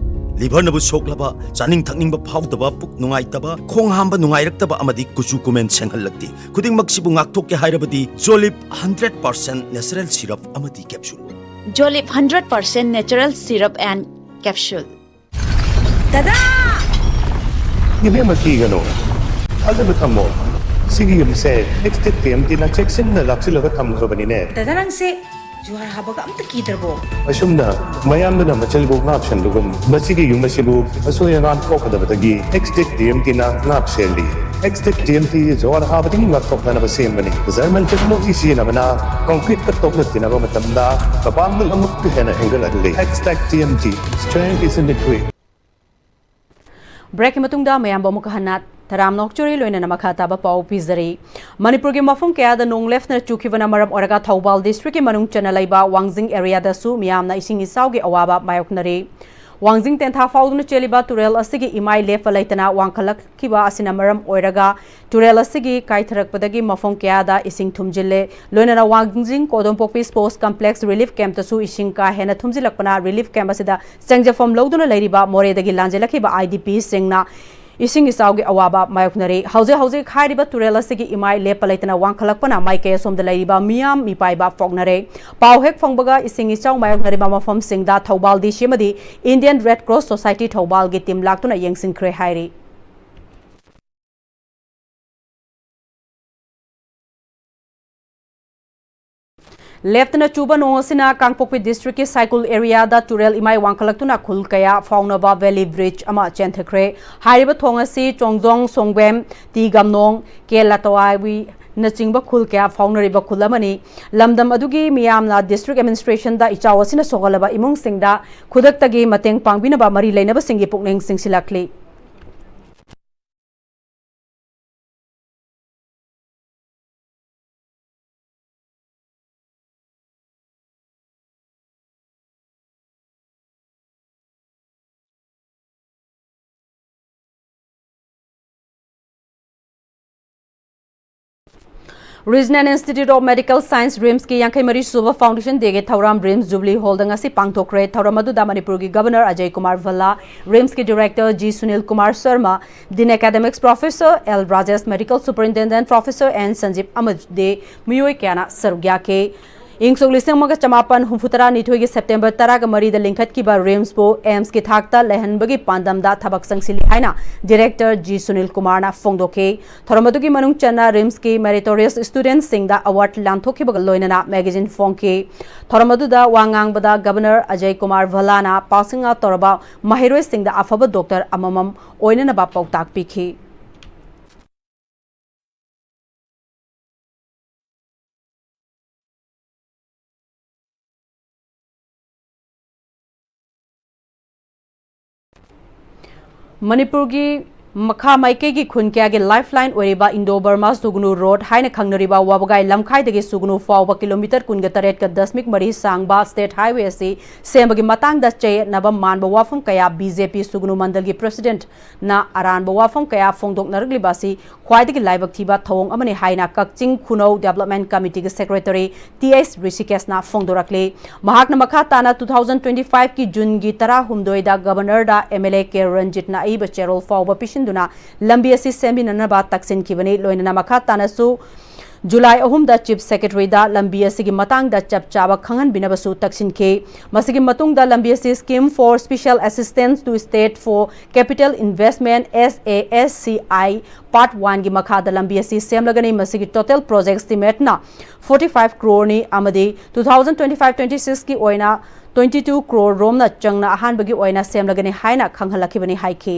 Liverꯅꯕꯨ ꯁꯣꯛꯂꯕ, ꯆꯥꯅꯤꯡ ꯊꯛꯅꯤꯡꯕ ꯐꯥꯎꯗꯕ, ꯄꯨꯛ ꯅꯨꯡꯉꯥꯏꯇꯕ, ꯈꯣꯡ ꯍꯥꯝꯕ ꯅꯨꯡꯉꯥꯏꯔꯛꯇꯕ ꯑꯃꯗꯤ ꯀꯨꯆꯨ ꯀꯨꯃꯦꯟ ꯁꯦꯡꯍꯜꯂꯛꯇꯦ꯫ ꯈꯨꯗꯤꯡꯃꯛꯁꯤꯕꯨ ꯉꯥꯛꯊꯣꯛꯀꯦ ꯍꯥꯏꯔꯕꯗꯤ Jolib hundred percent natural syrup ꯑꯃꯗꯤ capsule꯫ Jolib hundred percent natural syrup and capsule. ꯗꯗꯥ! ꯏꯕꯦꯝꯃ, ꯀꯤꯒꯅꯨ꯫ ꯊꯥꯖꯕ ꯊꯝꯃꯣ꯫ ꯁꯤꯒꯤ ꯌꯨꯝꯁꯦ ꯑꯦꯛꯁꯇꯦꯛ ꯇꯤ ꯑꯦꯝ ꯇꯤꯅ ꯆꯦꯛꯁꯤꯟꯅ ꯂꯥꯛꯁꯤꯜꯂꯒ ꯊꯝꯈ꯭ꯔꯕꯅꯤꯅꯦ꯫ ꯗꯗꯥ, ꯅꯪꯁꯦ ꯖꯨꯍꯥꯔ ꯍꯥꯕꯒ ꯑꯝꯇ ꯀꯤꯗ꯭ꯔꯕꯣ? ꯑꯁꯨꯝꯅ ꯃꯌꯥꯝꯗꯨꯅ ꯃꯆꯜꯕꯨ ꯉꯥꯛ ꯁꯦꯟꯕꯒꯨꯝ, ꯃꯁꯤꯒꯤ ꯌꯨꯝ ꯑꯁꯤꯕꯨ ꯑꯁꯣꯏ ꯑꯉꯥꯝ ꯊꯣꯛꯀꯗꯕꯗꯒꯤ ꯑꯦꯛꯁꯇꯦꯛ ꯇꯤ ꯑꯦꯝ ꯇꯤꯅ ꯉꯥꯛ ꯁꯦꯜꯂꯤ꯫ ꯑꯦꯛꯁꯇꯦꯛ ꯇꯤ ꯑꯦꯝ ꯇꯤ ꯖꯨꯍꯥꯔ ꯍꯥꯕꯗꯒꯤ ꯉꯥꯛꯊꯣꯛꯅꯅꯕ ꯁꯦꯝꯕꯅꯤ꯫ ꯖꯔꯃꯟ ꯇꯦꯛꯅꯣꯂꯣꯖꯤ ꯁꯤꯖꯤꯟꯅꯕꯅ ꯀꯪꯀ꯭ꯔꯤꯠꯀ ꯇꯣꯛꯅ ꯇꯤꯟꯅꯕ ꯃꯇꯝꯗ ꯃꯄꯥꯡꯒꯜ ꯑꯃꯨꯛꯀ ꯍꯦꯟꯅ ꯍꯦꯟꯒꯠꯍꯜꯂꯤ꯫ Extech T M T, strength is in the grit. Breakꯀꯤ ꯃꯇꯨꯡꯗ ꯃꯌꯥꯝꯕꯨ ꯑꯃꯨꯛꯀ ꯍꯟꯅ ꯇꯔꯥꯝꯅ ꯑꯣꯛꯆꯔꯤ, ꯂꯣꯏꯅꯅ ꯃꯈꯥ ꯇꯥꯕ ꯄꯥꯎ ꯄꯤꯖꯔꯤ꯫ ꯃꯅꯤꯄꯨꯔꯒꯤ ꯃꯐꯝ ꯀꯌꯥꯗ ꯅꯣꯡ ꯂꯦꯞꯇꯅ ꯆꯨꯈꯤꯕꯅ ꯃꯔꯝ ꯑꯣꯏꯔꯒ ꯊꯧꯕꯥꯜ districtꯀꯤ ꯃꯅꯨꯡ ꯆꯟꯅ ꯂꯩꯕ ꯋꯥꯡꯖꯤꯡ areaꯗꯁꯨ ꯃꯤꯌꯥꯝꯅ ꯏꯁꯤꯡ ꯏꯆꯥꯎꯒꯤ ꯑꯋꯥꯕ ꯃꯥꯌꯣꯛꯅꯔꯤ꯫ ꯋꯥꯡꯖꯤꯡ ꯇꯦꯟꯊꯥ ꯐꯥꯎꯗꯨꯅ ꯆꯦꯜꯂꯤꯕ ꯇꯨꯔꯦꯜ ꯑꯁꯤꯒꯤ ꯏꯃꯥꯏ ꯂꯦꯞꯄ ꯂꯩꯇꯅ ꯋꯥꯡꯈꯠꯂꯛꯈꯤꯕ ꯑꯁꯤꯅ ꯃꯔꯝ ꯑꯣꯏꯔꯒ ꯇꯨꯔꯦꯜ ꯑꯁꯤꯒꯤ ꯀꯥꯏꯊꯔꯛꯄꯗꯒꯤ ꯃꯐꯝ ꯀꯌꯥꯗ ꯏꯁꯤꯡ ꯊꯨꯝꯖꯤꯜꯂꯦ꯫ ꯂꯣꯏꯅꯅ ꯋꯥꯡꯖꯤꯡ ꯀꯣꯗꯣꯝꯄꯣꯛꯄꯤ sports complexꯔꯤꯂꯤꯐ ꯀꯦꯝꯞꯇꯁꯨ ꯏꯁꯤꯡ ꯀꯥ ꯍꯦꯟꯅ ꯊꯨꯝꯖꯤꯜꯂꯛꯄꯅ ꯔꯤꯂꯤꯐ ꯀꯦꯝꯞ ꯑꯁꯤꯗ ꯆꯪꯖꯐꯝ ꯂꯧꯗꯨꯅ ꯂꯩꯔꯤꯕ ꯃꯣꯔꯦꯗꯒꯤ ꯂꯥꯟꯖꯦꯜꯂꯛꯈꯤꯕ IDPꯁꯤꯡꯅ ꯏꯁꯤꯡ ꯏꯆꯥꯎꯒꯤ ꯑꯋꯥꯕ ꯃꯥꯌꯣꯛꯅꯔꯤ꯫ ꯍꯧꯖꯤꯛ ꯍꯧꯖꯤꯛ ꯍꯥꯏꯔꯤꯕ ꯇꯨꯔꯦꯜ ꯑꯁꯤꯒꯤ ꯏꯃꯥꯏ ꯂꯦꯞꯄ ꯂꯩꯇꯅ ꯋꯥꯡꯈꯠꯂꯛꯄꯅ ꯃꯥꯏꯀꯩ ꯑꯁꯣꯝꯗ ꯂꯩꯔꯤꯕ ꯃꯤꯌꯥꯝ ꯃꯤꯄꯥꯏꯕ ꯄꯣꯛꯅꯔꯦ꯫ ꯄꯥꯎ ꯍꯦꯛ ꯐꯪꯕꯒ ꯏꯁꯤꯡ ꯏꯆꯥꯎ ꯃꯥꯌꯣꯛꯅꯔꯤꯕ ꯃꯐꯝꯁꯤꯡꯗ ꯊꯧꯕꯥꯜ DC ꯑꯃꯗꯤ Indian Red Cross Society ꯊꯧꯕꯥꯜꯒꯤ team ꯂꯥꯛꯇꯨꯅ ꯌꯦꯡꯁꯤꯟꯈ꯭ꯔꯦ ꯍꯥꯏꯔꯤ꯫ ꯂꯦꯞꯇꯅ ꯆꯨꯕ ꯅꯣꯡ ꯑꯁꯤꯅ ꯀꯥꯡꯄꯣꯛꯄꯤ districtꯀꯤ ꯁꯥꯏꯀꯨꯜ areaꯗ ꯇꯨꯔꯦꯜ ꯏꯃꯥꯏ ꯋꯥꯡꯈꯠꯂꯛꯇꯨꯅ ꯈꯨꯜ ꯀꯌꯥ ꯐꯥꯎꯅꯕ valley bridge ꯑꯃ ꯆꯦꯟꯊꯈ꯭ꯔꯦ꯫ ꯍꯥꯏꯔꯤꯕ ꯊꯣꯡ ꯑꯁꯤ ꯆꯣꯡꯖꯣꯡ ꯁꯣꯡꯕꯦꯝ, ꯇꯤ ꯒꯝꯅꯣꯡ, ꯀꯦ ꯂꯇꯋꯥꯏꯋꯤ, ꯅꯆꯤꯡꯕ ꯈꯨꯜ ꯀꯌꯥ ꯐꯥꯎꯅꯔꯤꯕ ꯈꯨꯜ ꯑꯃꯅꯤ꯫ ꯂꯝꯗꯝ ꯑꯗꯨꯒꯤ ꯃꯤꯌꯥꯝꯅ district administrationꯗ ꯏꯆꯥꯎ ꯑꯁꯤꯅ ꯁꯣꯛꯍꯜꯂꯕ ꯏꯃꯨꯡꯁꯤꯡꯗ ꯈꯨꯗꯛꯇꯒꯤ ꯃꯇꯦꯡ ꯄꯥꯡꯕꯤꯅꯕ ꯃꯔꯤ ꯂꯩꯅꯕꯁꯤꯡꯒꯤ ꯄꯨꯛꯅꯤꯡ ꯆꯤꯡꯁꯤꯜꯂꯛꯂꯤ꯫ Regional Institute of Medical Science, RIMSꯀꯤ ꯌꯥꯡꯈꯩ ꯃꯔꯤ ꯁꯨꯕ Foundation Dayꯒꯤ ꯊꯧꯔꯝ RIMS Jubilee Hallꯗ ꯉꯁꯤ ꯄꯥꯡꯊꯣꯛꯈ꯭ꯔꯦ꯫ ꯊꯧꯔꯝ ꯑꯗꯨꯗ ꯃꯅꯤꯄꯨꯔꯒꯤ Governor ꯑꯖꯌ ꯀꯨꯃꯥꯔ ꯚꯜꯂꯥ, RIMSꯀꯤ Director G Sunil Kumar Sharma, Dean Academics Professor L Rajesh, Medical Superintendent Professor N Sanjib ꯑꯃꯗꯤ ꯃꯤꯑꯣꯏ ꯀꯌꯥꯅ ꯁꯔꯨꯛ ꯌꯥꯈꯤ꯫ ꯏꯪ ꯁꯣꯛ ꯂꯤꯁꯤꯡ ꯑꯃꯒ ꯆꯃꯥꯄꯟ ꯍꯨꯝꯐꯨ ꯇꯔꯥꯅꯤꯊꯣꯏꯒꯤ September ꯇꯔꯥꯒ ꯃꯔꯤꯗ ꯂꯤꯡꯈꯠꯈꯤꯕ RIMSꯄꯨ AIIMSꯀꯤ ꯊꯥꯛꯇ ꯂꯩꯍꯟꯕꯒꯤ ꯄꯥꯟꯗꯝꯗ ꯊꯕꯛ ꯆꯪꯁꯤꯜꯂꯤ ꯍꯥꯏꯅ Director ꯖꯤ ꯁꯨꯅꯤꯜ ꯀꯨꯃꯥꯔꯅ ꯐꯣꯡꯗꯣꯛꯈꯤ꯫ ꯊꯧꯔꯝ ꯑꯗꯨꯒꯤ ꯃꯅꯨꯡ ꯆꯟꯅ RIMSꯀꯤ meritorious studentꯁꯤꯡꯗ award ꯂꯥꯟꯊꯣꯛꯈꯤꯕꯒ ꯂꯣꯏꯅꯅ magazine ꯐꯣꯡꯈꯤ꯫ ꯊꯧꯔꯝ ꯑꯗꯨꯗ ꯋꯥ ꯉꯥꯡꯕꯗ Governor Ajay Kumar ꯚꯜꯂꯥꯅ passing out ꯇꯧꯔꯕ ꯃꯍꯩꯔꯣꯏꯁꯤꯡꯗ ꯑꯐꯕ doctor ꯑꯃꯃꯝ ꯑꯣꯏꯅꯅꯕ ꯄꯥꯎꯇꯥꯛ ꯄꯤꯈꯤ꯫ ꯃꯅꯤꯄꯨꯔꯒꯤ ꯃꯈꯥ ꯃꯥꯏꯀꯩꯒꯤ ꯈꯨꯟ ꯀꯌꯥꯒꯤ lifeline ꯑꯣꯏꯔꯤꯕ Indo-Burma ꯁꯨꯒꯅꯨ road ꯍꯥꯏꯅ ꯈꯪꯅꯔꯤꯕ ꯋꯥꯕꯒꯥꯏ ꯂꯝꯈꯥꯏꯗꯒꯤ ꯁꯨꯒꯅꯨ ꯐꯥꯎꯕ kilometre ꯀꯨꯟꯒ ꯇꯔꯦꯠꯀ ꯗꯁꯃꯤꯛ ꯃꯔꯤ ꯁꯥꯡꯕ state highway ꯑꯁꯤ ꯁꯦꯝꯕꯒꯤ ꯃꯇꯥꯡꯗ ꯆꯌꯦꯠꯅꯕ ꯃꯥꯟꯕ ꯋꯥꯐꯝ ꯀꯌꯥ BJP ꯁꯨꯒꯅꯨ ꯃꯟꯗꯜꯒꯤ president ꯅ ꯑꯔꯥꯟꯕ ꯋꯥꯐꯝ ꯀꯌꯥ ꯐꯣꯡꯗꯣꯛꯅꯔꯛꯂꯤꯕ ꯑꯁꯤ ꯈ꯭ꯋꯥꯏꯗꯒꯤ ꯂꯥꯏꯕꯛ ꯊꯤꯕ ꯊꯧꯑꯣꯡ ꯑꯃꯅꯤ ꯍꯥꯏꯅ ꯀꯛꯆꯤꯡ ꯈꯨꯅꯧ Development Committeeꯒꯤ Secretary ꯇꯤ ꯑꯩꯆ ꯔꯤꯁꯤꯀꯦꯁꯅ ꯐꯣꯡꯗꯣꯔꯛꯂꯤ꯫ ꯃꯍꯥꯛꯅ ꯃꯈꯥ ꯇꯥꯅ two thousand twenty fiveꯀꯤ Juneꯒꯤ ꯇꯔꯥꯍꯨꯝꯗꯣꯏꯗ Governorꯗ MLA ꯀꯦ ꯔꯟꯖꯤꯠꯅ ꯑꯏꯕ ꯆꯦꯔꯣꯜ ꯐꯥꯎꯕ ꯄꯤꯁꯤꯟꯗꯨꯅ ꯂꯝꯕꯤ ꯑꯁꯤ ꯁꯦꯝꯕꯤꯅꯅꯕ ꯇꯛꯁꯤꯟꯈꯤꯕꯅꯤ꯫ ꯂꯣꯏꯅꯅ ꯃꯈꯥ ꯇꯥꯅꯁꯨ July ꯑꯍꯨꯝꯗ Chief Secretaryꯗ ꯂꯝꯕꯤ ꯑꯁꯤꯒꯤ ꯃꯇꯥꯡꯗ ꯆꯞ ꯆꯥꯕ ꯈꯪꯍꯟꯕꯤꯅꯕꯁꯨ ꯇꯛꯁꯤꯟꯈꯤ꯫ ꯃꯁꯤꯒꯤ ꯃꯇꯨꯡꯗ ꯂꯝꯕꯤ ꯑꯁꯤ Scheme for Special Assistance to State for Capital Investment, S A S C I, Part Oneꯒꯤ ꯃꯈꯥꯗ ꯂꯝꯕꯤ ꯑꯁꯤ ꯁꯦꯝꯂꯒꯅꯤ꯫ ꯃꯁꯤꯒꯤ total project estimateꯅ forty five croreꯅꯤ ꯑꯃꯗꯤ two thousand twenty five twenty sixꯀꯤ ꯑꯣꯏꯅ twenty two crore ꯔꯣꯝꯅ ꯆꯪꯅ ꯑꯍꯥꯟꯕꯒꯤ ꯑꯣꯏꯅ ꯁꯦꯝꯂꯒꯅꯤ ꯍꯥꯏꯅ ꯈꯪꯍꯜꯂꯛꯈꯤꯕꯅꯤ ꯍꯥꯏꯈꯤ꯫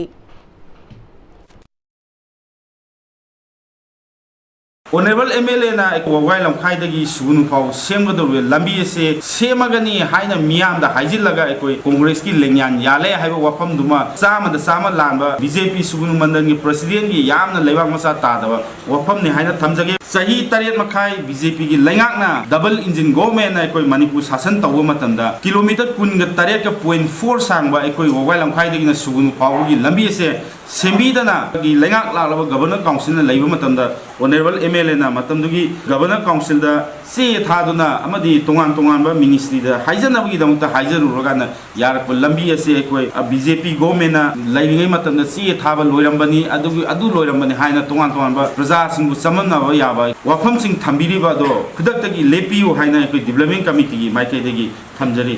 ꯑꯣꯅꯔꯦꯕꯜ ꯑꯦꯝ ꯑꯦꯜ ꯑꯦꯅ ꯑꯩꯈꯣꯏ ꯋꯥꯕꯒꯥꯏ ꯂꯝꯈꯥꯏꯗꯒꯤ ꯁꯨꯒꯅꯨ ꯐꯥꯎ ꯁꯦꯝꯒꯗꯧꯔꯤꯕ ꯂꯝꯕꯤ ꯑꯁꯦ ꯁꯦꯝꯃꯒꯅꯤ ꯍꯥꯏꯅ ꯃꯤꯌꯥꯝꯗ ꯍꯥꯏꯖꯤꯜꯂꯒ ꯑꯩꯈꯣꯏ ꯀꯣꯡꯒ꯭ꯔꯦꯁꯀꯤ ꯂꯦꯡꯌꯥꯟ ꯌꯥꯜꯂꯦ ꯍꯥꯏꯕ ꯋꯥꯐꯝꯗꯨꯃ ꯆꯥꯝꯃꯗ ꯆꯥꯝꯃ ꯂꯥꯟꯕ ꯕꯤ ꯖꯦ ꯄꯤ ꯁꯨꯒꯅꯨ ꯃꯟꯗꯜꯒꯤ ꯄ꯭ꯔꯁꯤꯗꯦꯟꯒꯤ ꯌꯥꯝꯅ ꯂꯩꯕꯥꯛ ꯃꯆꯥ ꯇꯥꯗꯕ ꯋꯥꯐꯝꯅꯤ ꯍꯥꯏꯅ ꯊꯝꯖꯒꯦ꯫ ꯆꯍꯤ ꯇꯔꯦꯠ ꯃꯈꯥꯏ ꯕꯤ ꯖꯦ ꯄꯤꯒꯤ ꯂꯩꯉꯥꯛꯅ ꯗꯕꯜ ꯏꯟꯖꯤꯟ ꯒꯣꯚꯔꯟꯃꯦꯟꯅ ꯑꯩꯈꯣꯏ ꯃꯅꯤꯄꯨꯔ ꯁꯥꯁꯟ ꯇꯧꯕ ꯃꯇꯝꯗ ꯀꯤꯂꯣꯃꯤꯇꯔ ꯀꯨꯟꯒ ꯇꯔꯦꯠꯀ ꯄꯣꯏꯟ ꯐꯣꯔ ꯁꯥꯡꯕ ꯑꯩꯈꯣꯏ ꯋꯥꯕꯒꯥꯏ ꯂꯝꯈꯥꯏꯗꯒꯤꯅ ꯁꯨꯒꯅꯨ ꯐꯥꯎꯕꯒꯤ ꯂꯝꯕꯤ ꯑꯁꯦ ꯁꯦꯝꯕꯤꯗꯅ ꯑꯩꯈꯣꯏꯒꯤ ꯂꯩꯉꯥꯛ ꯂꯥꯛꯂꯕ ꯒꯕꯔꯅꯔ ꯀꯥꯎꯟꯁꯤꯜꯅ ꯂꯩꯕ ꯃꯇꯝꯗ ꯑꯣꯅꯔꯦꯕꯜ ꯑꯦꯝ ꯑꯦꯜ ꯑꯦꯅ ꯃꯇꯝꯗꯨꯒꯤ ꯒꯕꯔꯅꯔ ꯀꯥꯎꯟꯁꯤꯜꯗ ꯆꯦ ꯊꯥꯗꯨꯅ ꯑꯃꯗꯤ ꯇꯣꯉꯥꯟ ꯇꯣꯉꯥꯟꯕ ꯃꯤꯅꯤꯁꯇ꯭ꯔꯤꯗ ꯍꯥꯏꯖꯅꯕꯒꯤꯗꯃꯛꯇ ꯍꯥꯏꯖꯔꯨꯔꯀꯥꯟꯗ ꯌꯥꯔꯛꯄ ꯂꯝꯕꯤ ꯑꯁꯤ ꯑꯩꯈꯣꯏ ꯕꯤ ꯖꯦ ꯄꯤ ꯒꯣꯚꯔꯟꯃꯦꯟꯅ ꯂꯩꯔꯤꯉꯩ ꯃꯇꯝꯗ ꯆꯦ ꯊꯥꯕ ꯂꯣꯏꯔꯝꯕꯅꯤ, ꯑꯗꯨꯒꯤ, ꯑꯗꯨ ꯂꯣꯏꯔꯝꯕꯅꯤ ꯍꯥꯏꯅ ꯇꯣꯉꯥꯟ ꯇꯣꯉꯥꯟꯕ ꯄ꯭ꯔꯖꯥꯁꯤꯡꯕꯨ ꯆꯃꯝꯅꯕ ꯌꯥꯕ ꯋꯥꯐꯝꯁꯤꯡ ꯊꯝꯕꯤꯔꯤꯕ ꯑꯗꯣ ꯈꯨꯗꯛꯇꯒꯤ ꯂꯦꯞꯄꯤꯌꯨ ꯍꯥꯏꯅ ꯑꯩꯈꯣꯏ ꯗꯤꯕ꯭ꯂꯞꯃꯦꯟ ꯀꯃꯤꯇꯤꯒꯤ ꯃꯥꯏꯀꯩꯗꯒꯤ ꯊꯝꯖꯔꯤ꯫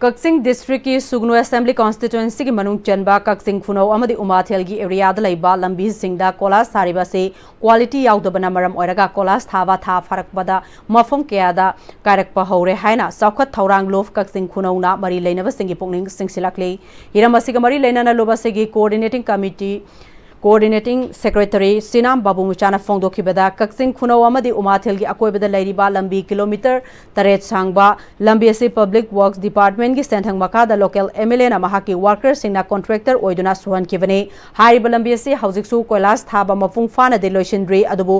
ꯀꯛꯆꯤꯡ ꯗꯤꯁꯇ꯭ꯔꯤꯛꯀꯤ ꯁꯨꯒꯅꯨ ꯑꯦꯁꯦꯝꯕ꯭ꯂꯤ ꯀꯣꯟꯁꯇꯤꯇ꯭ꯋꯦꯟꯁꯤꯒꯤ ꯃꯅꯨꯡ ꯆꯟꯕ ꯀꯛꯆꯤꯡ ꯈꯨꯅꯧ ꯑꯃꯗꯤ ꯎꯃꯥꯊꯦꯜꯒꯤ ꯑꯦꯔꯤꯌꯥꯗ ꯂꯩꯕ ꯂꯝꯕꯤꯁꯤꯡꯗ ꯀꯣꯂꯥꯁ ꯊꯥꯔꯤꯕ ꯑꯁꯤ ꯀ꯭ꯋꯥꯂꯤꯇꯤ ꯌꯥꯎꯗꯕꯅ ꯃꯔꯝ ꯑꯣꯏꯔꯒ ꯀꯣꯂꯥꯁ ꯊꯥꯕ ꯊꯥ ꯐꯥꯔꯛꯄꯗ ꯃꯐꯝ ꯀꯌꯥꯗ ꯀꯥꯏꯔꯛꯄ ꯍꯧꯔꯦ ꯍꯥꯏꯅ ꯆꯥꯎꯈꯠ ꯊꯧꯔꯥꯡ ꯂꯨꯞ ꯀꯛꯆꯤꯡ ꯈꯨꯅꯧꯅ ꯃꯔꯤ ꯂꯩꯅꯕꯁꯤꯡꯒꯤ ꯄꯨꯛꯅꯤꯡ ꯆꯤꯡꯁꯤꯜꯂꯛꯂꯤ꯫ ꯍꯤꯔꯝ ꯑꯁꯤꯒ ꯃꯔꯤ ꯂꯩꯅꯅ ꯂꯨꯞ ꯑꯁꯤꯒꯤ coordinating committee coordinating secretary Sinam Babu ꯃꯨꯆꯥꯅ ꯐꯣꯡꯗꯣꯛꯈꯤꯕꯗ, ꯀꯛꯆꯤꯡ ꯈꯨꯅꯧ ꯑꯃꯗꯤ ꯎꯃꯥꯊꯦꯜꯒꯤ ꯑꯀꯣꯏꯕꯗ ꯂꯩꯔꯤꯕ ꯂꯝꯕꯤ ꯀꯤꯂꯣꯃꯤꯇꯔ ꯇꯔꯦꯠ ꯁꯥꯡꯕ ꯂꯝꯕꯤ ꯑꯁꯤ ꯄꯕ꯭ꯂꯤꯛ ꯋꯥꯔꯛꯁ ꯗꯤꯄꯥꯔꯠꯃꯦꯟꯒꯤ ꯁꯦꯟꯊꯪ ꯃꯈꯥꯗ ꯂꯣꯀꯦꯜ ꯑꯦꯝ ꯑꯦꯜ ꯑꯦꯅ ꯃꯍꯥꯛꯀꯤ ꯋꯥꯔꯀꯔꯁꯤꯡꯅ ꯀꯣꯟꯇ꯭ꯔꯦꯛꯇꯔ ꯑꯣꯏꯗꯨꯅ ꯁꯨꯍꯟꯈꯤꯕꯅꯤ꯫ ꯍꯥꯏꯔꯤꯕ ꯂꯝꯕꯤ ꯑꯁꯤ ꯍꯧꯖꯤꯛꯁꯨ ꯀꯣꯏꯂꯥꯁ ꯊꯥꯕ ꯃꯄꯨꯡ ꯐꯥꯅꯗꯤ ꯂꯣꯏꯁꯤꯟꯗ꯭ꯔꯤ, ꯑꯗꯨꯕꯨ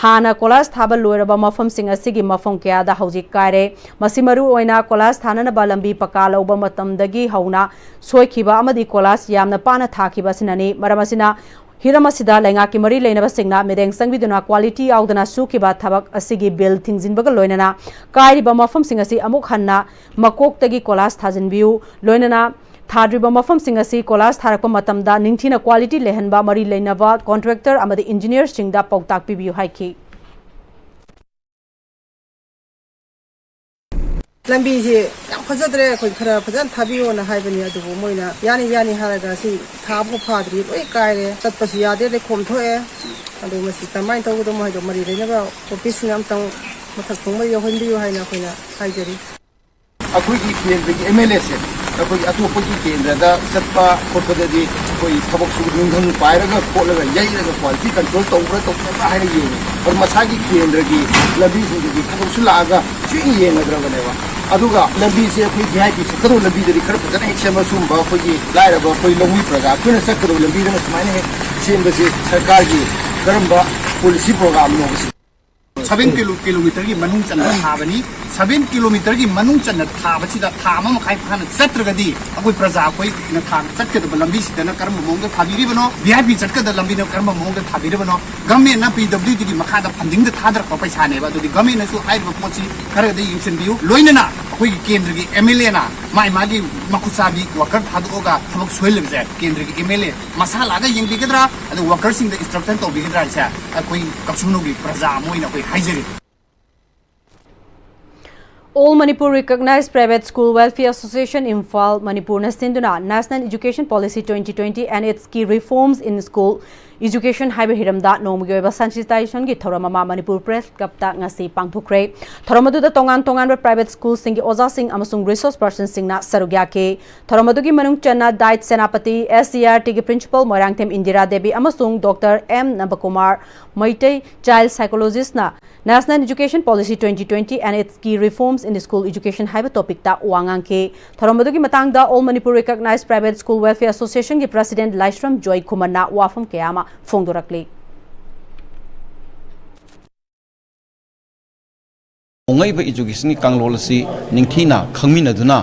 ꯍꯥꯟꯅ ꯀꯣꯂꯥꯁ ꯊꯥꯕ ꯂꯣꯏꯔꯕ ꯃꯐꯝꯁꯤꯡ ꯑꯁꯤꯒꯤ ꯃꯐꯝ ꯀꯌꯥꯗ ꯍꯧꯖꯤꯛ ꯀꯥꯏꯔꯦ꯫ ꯃꯁꯤ ꯃꯔꯨ ꯑꯣꯏꯅ ꯀꯣꯂꯥꯁ ꯊꯥꯅꯅꯕ ꯂꯝꯕꯤ ꯄꯀꯥ ꯂꯧꯕ ꯃꯇꯝꯗꯒꯤ ꯍꯧꯅ ꯁꯣꯏꯈꯤꯕ ꯑꯃꯗꯤ ꯀꯣꯂꯥꯁ ꯌꯥꯝꯅ ꯄꯥꯅ ꯊꯥꯈꯤꯕ ꯑꯁꯤꯅꯅꯤ꯫ ꯃꯔꯝ ꯑꯁꯤꯅ ꯍꯤꯔꯝ ꯑꯁꯤꯗ ꯂꯩꯉꯥꯛꯀꯤ ꯃꯔꯤ ꯂꯩꯅꯕꯁꯤꯡꯅ ꯃꯤꯠꯌꯦꯡ ꯆꯪꯕꯤꯗꯨꯅ ꯀ꯭ꯋꯥꯂꯤꯇꯤ ꯌꯥꯎꯗꯅ ꯁꯨꯈꯤꯕ ꯊꯕꯛ ꯑꯁꯤꯒꯤ ꯕꯤꯜ ꯊꯤꯡꯖꯤꯟꯕꯒ ꯂꯣꯏꯅꯅ ꯀꯥꯏꯔꯤꯕ ꯃꯐꯝꯁꯤꯡ ꯑꯁꯤ ꯑꯃꯨꯛ ꯍꯟꯅ ꯃꯀꯣꯛꯇꯒꯤ ꯀꯣꯂꯥꯁ ꯊꯥꯖꯤꯟꯕꯤꯌꯨ꯫ ꯂꯣꯏꯅꯅ ꯊꯥꯗ꯭ꯔꯤꯕ ꯃꯐꯝꯁꯤꯡ ꯑꯁꯤ ꯀꯣꯂꯥꯁ ꯊꯥꯔꯛꯄ ꯃꯇꯝꯗ ꯅꯤꯡꯊꯤꯅ ꯀ꯭ꯋꯥꯂꯤꯇꯤ ꯂꯩꯍꯟꯕ ꯃꯔꯤ ꯂꯩꯅꯕ ꯀꯣꯟꯇ꯭ꯔꯦꯛꯇꯔ ꯑꯃꯗꯤ ꯏꯟꯖꯤꯅꯤꯌꯔꯁꯤꯡꯗ ꯄꯥꯎꯇꯥꯛ ꯄꯤꯕꯤꯌꯨ ꯍꯥꯏꯈꯤ꯫ ꯂꯝꯕꯤꯁꯦ ꯌꯥꯝ ꯐꯖꯗ꯭ꯔꯦ, ꯑꯩꯈꯣꯏ ꯈꯔ ꯐꯖꯅ ꯊꯥꯕꯤꯌꯣꯅ ꯍꯥꯏꯕꯅꯤ, ꯑꯗꯨꯕꯨ ꯃꯣꯏꯅ ꯌꯥꯅꯤ ꯌꯥꯅꯤ ꯍꯥꯏꯔꯒ ꯁꯤ ꯊꯥꯕꯨ ꯐꯥꯗ꯭ꯔꯤ, ꯂꯣꯏ ꯀꯥꯏꯔꯦ, ꯆꯠꯄꯁꯨ ꯌꯥꯗꯦ, ꯂꯩꯈꯣꯝ ꯊꯣꯛꯑꯦ꯫ ꯑꯗꯨ ꯃꯁꯤ ꯀꯃꯥꯏꯅ ꯇꯧꯒꯗꯕꯅꯣ ꯍꯥꯏꯗꯣ ꯃꯔꯤ ꯂꯩꯅꯕ ꯑꯣꯐꯤꯁꯁꯤꯡ ꯑꯝꯇꯪ ꯃꯊꯛ ꯊꯣꯡꯕ ꯌꯧꯍꯟꯕꯤꯌꯨ ꯍꯥꯏꯅ ꯑꯩꯈꯣꯏꯅ ꯍꯥꯏꯖꯔꯤ꯫ ꯑꯩꯈꯣꯏꯒꯤ ꯀꯦꯟꯗ꯭ꯔꯒꯤ ꯑꯦꯝ ꯑꯦꯜ ꯑꯦꯁꯦ ꯑꯩꯈꯣꯏꯒꯤ ꯑꯇꯣꯞꯄꯒꯤ ꯀꯦꯟꯗ꯭ꯔꯗ ꯆꯠꯄ ꯈꯣꯠꯄꯗꯗꯤ ꯑꯩꯈꯣꯏ ꯊꯕꯛ ꯁꯨꯕ ꯅꯨꯡꯊꯪ ꯄꯥꯏꯔꯒ ꯈꯣꯠꯂꯒ ꯌꯩꯔꯒ ꯀ꯭ꯋꯥꯂꯤꯇꯤ ꯀꯟꯇ꯭ꯔꯣꯜ ꯇꯧꯕ꯭ꯔꯥ ꯇꯧꯗꯕ꯭ꯔꯥ ꯍꯥꯏꯅ ꯌꯦꯡꯉꯤ꯫ ꯑꯗꯨ ꯃꯁꯥꯒꯤ ꯀꯦꯟꯗ꯭ꯔꯒꯤ ꯂꯝꯕꯤꯁꯤꯡꯗꯨꯗꯤ ꯊꯕꯛꯁꯨ ꯂꯥꯛꯑꯒ ꯁꯨꯛꯌꯦꯡ ꯌꯦꯡꯅꯗ꯭ꯔꯕꯅꯦꯕ꯫ ꯑꯗꯨꯒ ꯂꯝꯕꯤꯁꯦ ꯑꯩꯈꯣꯏ ꯚꯤ ꯑꯥꯏ ꯄꯤ ꯆꯠꯀꯗꯧꯕ ꯂꯝꯕꯤꯗꯗꯤ ꯈꯔ ꯐꯖꯅ ꯍꯦꯛ ꯁꯦꯝꯕ꯫ ꯁꯨꯝꯕ ꯑꯩꯈꯣꯏꯒꯤ ꯂꯥꯏꯔꯕ ꯑꯩꯈꯣꯏ ꯂꯧꯃꯤ ꯄ꯭ꯔꯖꯥ ꯑꯩꯈꯣꯏꯅ ꯆꯠꯀꯗꯧꯕ ꯂꯝꯕꯤꯗꯅ ꯁꯨꯃꯥꯏꯅ ꯍꯦꯛ ꯁꯦꯝꯕꯁꯦ ꯁꯔꯀꯥꯔꯒꯤ ꯀꯔꯝꯕ ꯄꯣꯂꯤꯁꯤ ꯄ꯭ꯔꯣꯒ꯭ꯔꯥꯝꯅꯣ ꯁꯤ? ꯁꯚꯦꯟ ꯀꯤꯂꯣ-, ꯀꯤꯂꯣꯃꯤꯇꯔꯒꯤ ꯃꯅꯨꯡ ꯆꯟꯅ ꯊꯥꯕꯅꯤ꯫ ꯁꯚꯦꯟ ꯀꯤꯂꯣꯃꯤꯇꯔꯒꯤ ꯃꯅꯨꯡ ꯆꯟꯅ ꯊꯥꯕꯁꯤꯗ ꯊꯥ ꯑꯃ ꯃꯈꯥꯏ ꯐꯥꯅ ꯆꯠꯇ꯭ꯔꯒꯗꯤ ꯑꯩꯈꯣꯏ ꯄ꯭ꯔꯖꯥ ꯑꯩꯈꯣꯏꯅ ꯊꯥ ꯆꯠꯀꯗꯕ ꯂꯝꯕꯤꯁꯤꯗꯅ ꯀꯔꯝꯕ ꯃꯑꯣꯡꯗ ꯊꯥꯕꯤꯔꯤꯕꯅꯣ? ꯚꯤ ꯑꯥꯏ ꯄꯤ ꯆꯠꯀꯗꯕ ꯂꯝꯕꯤꯅ ꯀꯔꯝꯕ ꯃꯑꯣꯡꯗ ꯊꯥꯕꯤꯔꯤꯕꯅꯣ? ꯒꯚꯔꯟꯃꯦꯟꯠꯅ ꯄꯤ ꯗꯕ꯭ꯂꯤꯌꯨ ꯗꯤꯒꯤ ꯃꯈꯥꯗ ꯐꯟꯗꯤꯡꯗ ꯊꯥꯗꯔꯛꯄ ꯄꯩꯁꯥꯅꯦꯕ꯫ ꯑꯗꯨꯗꯤ ꯒꯚꯔꯟꯃꯦꯟꯠꯅꯁꯨ ꯍꯥꯏꯔꯤꯕ ꯄꯣꯠꯁꯤ ꯈꯔꯗꯤ ꯌꯦꯡꯁꯤꯟꯕꯤꯌꯨ꯫ ꯂꯣꯏꯅꯅ ꯑꯩꯈꯣꯏꯒꯤ ꯀꯦꯟꯗ꯭ꯔꯒꯤ ꯑꯦꯝ ꯑꯦꯜ ꯑꯦꯅ ꯃꯥꯏ ꯃꯥꯒꯤ ꯃꯈꯨꯠ ꯁꯥꯕꯤ ꯋꯥꯀꯔ ꯊꯥꯗꯣꯛꯑꯒ ꯊꯕꯛ ꯁꯨꯍꯜꯂꯤꯕꯁꯦ ꯀꯦꯟꯗ꯭ꯔꯒꯤ ꯑꯦꯝ ꯑꯦꯜ ꯑꯦ ꯃꯁꯥ ꯂꯥꯛꯑꯒ ꯌꯦꯡꯕꯤꯒꯗ꯭ꯔꯥ, ꯑꯗꯨꯒ ꯋꯥꯀꯔꯁꯤꯡꯗ ꯏꯟꯁꯇ꯭ꯔꯛꯁꯟ ꯇꯧꯕꯤꯒꯗ꯭ꯔꯥ ꯍꯥꯏꯁꯦ ꯑꯩꯈꯣꯏ ꯀꯛꯆꯤꯡ ꯈꯨꯅꯧꯒꯤ ꯄ꯭ꯔꯖꯥ ꯑꯃ ꯑꯣꯏꯅ ꯑꯩꯈꯣꯏ ꯍꯥꯏꯖꯔꯤ꯫ All Manipur Recognized Private School Welfare Association, Imphal, ꯃꯅꯤꯄꯨꯔꯅ ꯁꯤꯟꯗꯨꯅ National Education Policy twenty twenty and its key reforms in school education ꯍꯥꯏꯕ ꯍꯤꯔꯝꯗ ꯅꯣꯡꯃꯒꯤ ꯑꯣꯏꯕ sensitization ꯒꯤ ꯊꯧꯔꯝ ꯑꯃ ꯃꯅꯤꯄꯨꯔ ꯄ꯭ꯔꯦꯁ ꯀ꯭ꯂꯕꯇ ꯉꯁꯤ ꯄꯥꯡꯊꯣꯛꯈ꯭ꯔꯦ꯫ ꯊꯧꯔꯝ ꯑꯗꯨꯗ ꯇꯣꯉꯥꯟ ꯇꯣꯉꯥꯟꯕ ꯄ꯭ꯔꯥꯏꯚꯦꯠ ꯁ꯭ꯀꯨꯜꯁꯤꯡꯒꯤ ꯑꯣꯖꯥꯁꯤꯡ ꯑꯃꯁꯨꯡ ꯔꯤꯁꯣꯔꯁ ꯄꯔꯁꯟꯁꯤꯡꯅ ꯁꯔꯨꯛ ꯌꯥꯈꯤ꯫ ꯊꯧꯔꯝ ꯑꯗꯨꯒꯤ ꯃꯅꯨꯡ ꯆꯟꯅ diet Senapati, S C R ꯇꯤꯒꯤ ꯄ꯭ꯔꯤꯟꯁꯤꯄꯥꯜ ꯃꯣꯏꯔꯥꯡꯊꯦꯝ ꯏꯟꯗꯤꯔꯥ ꯗꯦꯕꯤ ꯑꯃꯁꯨꯡ doctor M Nabakumar Meitei, child ꯁꯥꯏꯀꯣꯂꯣꯖꯤꯁꯅ National Education Policy twenty twenty and its key reforms in school education ꯍꯥꯏꯕ ꯇꯣꯄꯤꯛꯇ ꯋꯥ ꯉꯥꯡꯈꯤ꯫ ꯊꯧꯔꯝ ꯑꯗꯨꯒꯤ ꯃꯇꯥꯡꯗ All Manipur Recognized Private School Welfare Association ꯒꯤ ꯄ꯭ꯔꯁꯤꯗꯦꯟꯠ ꯂꯥꯏꯁ꯭ꯔꯝ ꯖꯣꯏ ꯈꯨꯃꯟꯅ ꯋꯥꯐꯝ ꯀꯌꯥ ꯑꯃ ꯐꯣꯡꯗꯣꯔꯛꯂꯤ꯫ ꯍꯣꯡꯂꯛꯏꯕ education ꯒꯤ ꯀꯥꯡꯂꯣꯟ ꯑꯁꯤ ꯅꯤꯡꯊꯤꯅ ꯈꯪꯃꯤꯟꯅꯗꯨꯅ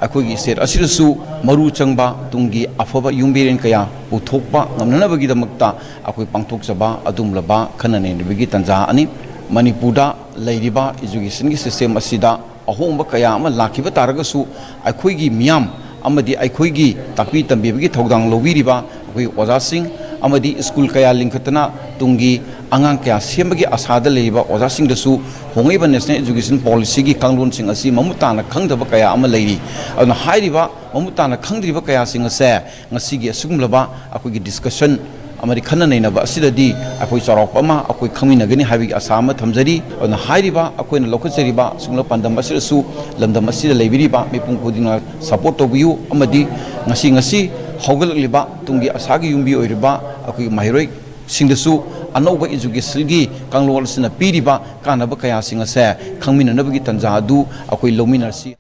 ꯑꯩꯈꯣꯏꯒꯤ state ꯑꯁꯤꯗꯁꯨ ꯃꯔꯨ ꯆꯪꯕ ꯇꯨꯡꯒꯤ ꯑꯐꯕ ꯌꯨꯝꯕꯤꯔꯦꯟ ꯀꯌꯥ ꯄꯨꯊꯣꯛꯄ ꯉꯝꯅꯅꯕꯒꯤꯗꯃꯛꯇ ꯑꯩꯈꯣꯏ ꯄꯥꯡꯊꯣꯛꯆꯕ ꯑꯗꯨꯒꯨꯝꯂꯕ ꯈꯟꯅ ꯅꯩꯅꯕꯒꯤ ꯇꯥꯟꯖꯥ ꯑꯅꯤ꯫ ꯃꯅꯤꯄꯨꯔꯗ ꯂꯩꯔꯤꯕ education ꯒꯤ system ꯑꯁꯤꯗ ꯑꯍꯣꯡꯕ ꯀꯌꯥ ꯑꯃ ꯂꯥꯛꯈꯤꯕ ꯇꯥꯔꯒꯁꯨ, ꯑꯩꯈꯣꯏꯒꯤ ꯃꯤꯌꯥꯝ ꯑꯃꯗꯤ ꯑꯩꯈꯣꯏꯒꯤ ꯇꯥꯛꯄꯤ ꯇꯝꯕꯤꯕꯒꯤ ꯊꯧꯗꯥꯡ ꯂꯧꯕꯤꯔꯤꯕ ꯑꯩꯈꯣꯏ ꯑꯣꯖꯥꯁꯤꯡ ꯑꯃꯗꯤ school ꯀꯌꯥ ꯂꯤꯡꯈꯠꯇꯅ ꯇꯨꯡꯒꯤ ꯑꯉꯥꯡ ꯀꯌꯥ ꯁꯦꯝꯕꯒꯤ ꯑꯁꯥꯗ ꯂꯩꯔꯤꯕ ꯑꯣꯖꯥꯁꯤꯡꯗꯁꯨ ꯍꯣꯡꯂꯛꯏꯕ National Education Policy ꯒꯤ ꯀꯥꯡꯂꯣꯟꯁꯤꯡ ꯑꯁꯤ ꯃꯃꯨꯠ ꯇꯥꯅ ꯈꯪꯗꯕ ꯀꯌꯥ ꯑꯃ ꯂꯩꯔꯤ꯫ ꯑꯗꯨꯅ ꯍꯥꯏꯔꯤꯕ ꯃꯃꯨꯠ ꯇꯥꯅ ꯈꯪꯗ꯭ꯔꯤꯕ ꯀꯌꯥꯁꯤꯡ ꯑꯁꯦ ꯉꯁꯤꯒꯤ ꯑꯁꯤꯒꯨꯝꯂꯕ ꯑꯩꯈꯣꯏꯒꯤ discussion ꯑꯃꯗꯤ ꯈꯟꯅ ꯅꯩꯅꯕ ꯑꯁꯤꯗꯗꯤ ꯑꯩꯈꯣꯏ ꯆꯥꯎꯔꯥꯛꯄ ꯑꯃ ꯑꯩꯈꯣꯏ ꯈꯪꯃꯤꯟꯅꯒꯅꯤ ꯍꯥꯏꯕꯒꯤ ꯑꯥꯁꯥ ꯑꯃ ꯊꯝꯖꯔꯤ꯫ ꯑꯗꯨꯅ ꯍꯥꯏꯔꯤꯕ ꯑꯩꯈꯣꯏꯅ ꯂꯧꯈꯠꯆꯔꯤꯕ ꯁꯨꯡꯂꯛ ꯄꯥꯟꯗꯝ ꯑꯁꯤꯗꯁꯨ ꯂꯝꯗꯝ ꯑꯁꯤꯗ ꯂꯩꯕꯤꯔꯤꯕ ꯃꯤꯄꯨꯝ ꯈꯨꯗꯤꯡꯃꯛ ꯁꯄꯣꯔꯠ ꯇꯧꯕꯤꯌꯨ꯫ ꯑꯃꯗꯤ ꯉꯁꯤ, ꯉꯁꯤ ꯍꯧꯒꯠꯂꯛꯂꯤꯕ ꯇꯨꯡꯒꯤ ꯑꯥꯁꯥꯒꯤ ꯌꯨꯝꯕꯤ ꯑꯣꯏꯔꯤꯕ ꯑꯩꯈꯣꯏꯒꯤ ꯃꯍꯩꯔꯣꯏꯁꯤꯡꯗꯁꯨ ꯑꯅꯧꯕ ꯏꯖꯨꯀꯦꯁꯟꯒꯤ ꯀꯥꯡꯂꯣꯟ ꯑꯁꯤꯅ ꯄꯤꯔꯤꯕ ꯀꯥꯟꯅꯕ ꯀꯌꯥꯁꯤꯡ ꯑꯁꯦ ꯈꯪꯃꯤꯟꯅꯅꯕꯒꯤ ꯇꯥꯟꯖꯥ ꯑꯗꯨ ꯑꯩꯈꯣꯏ ꯂꯧꯃꯤꯟꯅꯔꯁꯤ꯫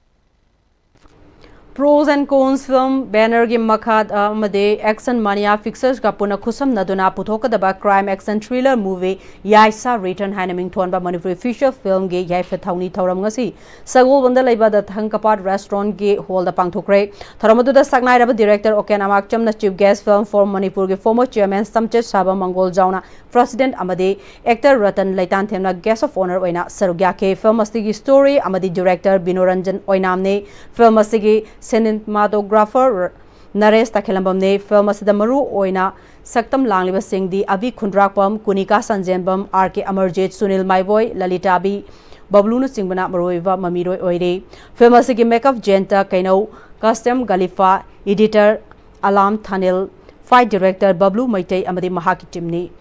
Pros and Cons film banner ꯒꯤ ꯃꯈꯥꯗ ꯑꯃꯗꯤ Action Mania Pictures ꯀ ꯄꯨꯟꯅ ꯈꯨꯠꯁꯝꯅꯗꯨꯅ ꯄꯨꯊꯣꯛꯀꯗꯕ crime action thriller movie ꯌꯥꯏꯁꯥ Return ꯍꯥꯏꯅ ꯃꯤꯡꯊꯣꯟꯕ ꯃꯅꯤꯄꯨꯔꯤ feature film ꯒꯤ ꯌꯥꯏꯐ ꯊꯧꯅꯤ ꯊꯧꯔꯝ ꯉꯁꯤ ꯁꯒꯣꯜꯕꯟꯗ ꯂꯩꯕ The Thangkapat Restaurant ꯒꯤ hall ꯗ ꯄꯥꯡꯊꯣꯛꯈ꯭ꯔꯦ꯫ ꯊꯧꯔꯝ ꯑꯗꯨꯗ ꯁꯛꯅꯥꯏꯔꯕ director ꯑꯣꯀꯦꯟ ꯑꯃꯥꯛꯆꯝꯅ chief guest, film for ꯃꯅꯤꯄꯨꯔꯒꯤ former chairman ꯁꯝꯆꯦꯠ ꯁꯥꯕ ꯃꯪꯒꯣꯜꯖꯥꯎꯅ president ꯑꯃꯗꯤ actor Ratan ꯂꯩꯇꯥꯟꯊꯦꯝꯅ guest of honour ꯑꯣꯏꯅ ꯁꯔꯨꯛ ꯌꯥꯈꯤ꯫ Film ꯑꯁꯤꯒꯤ story ꯑꯃꯗꯤ director ꯕꯤꯅꯣꯔꯟꯖꯟ ꯑꯣꯏꯅꯥꯝꯅꯤ꯫ Film ꯑꯁꯤꯒꯤ cinematographer ꯅꯔꯦꯁ ꯇꯈꯦꯂꯝꯕꯝꯅꯤ꯫ Film ꯑꯁꯤꯗ ꯃꯔꯨ ꯑꯣꯏꯅ ꯁꯛꯇꯝ ꯂꯥꯡꯂꯤꯕꯁꯤꯡꯗꯤ ꯑꯕꯤ ꯈꯨꯟꯗ꯭ꯔꯥꯛꯄꯝ, ꯀꯨꯅꯤꯀꯥ ꯁꯟꯖꯦꯟꯕꯝ, ꯑꯥꯔ ꯀꯦ ꯑꯃꯔꯖꯤꯠ, ꯁꯨꯅꯤꯜ ꯃꯥꯏꯕꯣꯏ, ꯂꯂꯤꯇꯥꯕꯤ ꯕꯕ꯭ꯂꯨꯅꯆꯤꯡꯕꯅ ꯃꯔꯨꯑꯣꯏꯕ ꯃꯃꯤꯔꯣꯏ ꯑꯣꯏꯔꯤ꯫ Film ꯑꯁꯤꯒꯤ makeup Jayanta Keinou, costume Galifa, editor Alam Thanil, fight director Bablu Meitei ꯑꯃꯗꯤ ꯃꯍꯥꯛꯀꯤ team ꯅꯤ꯫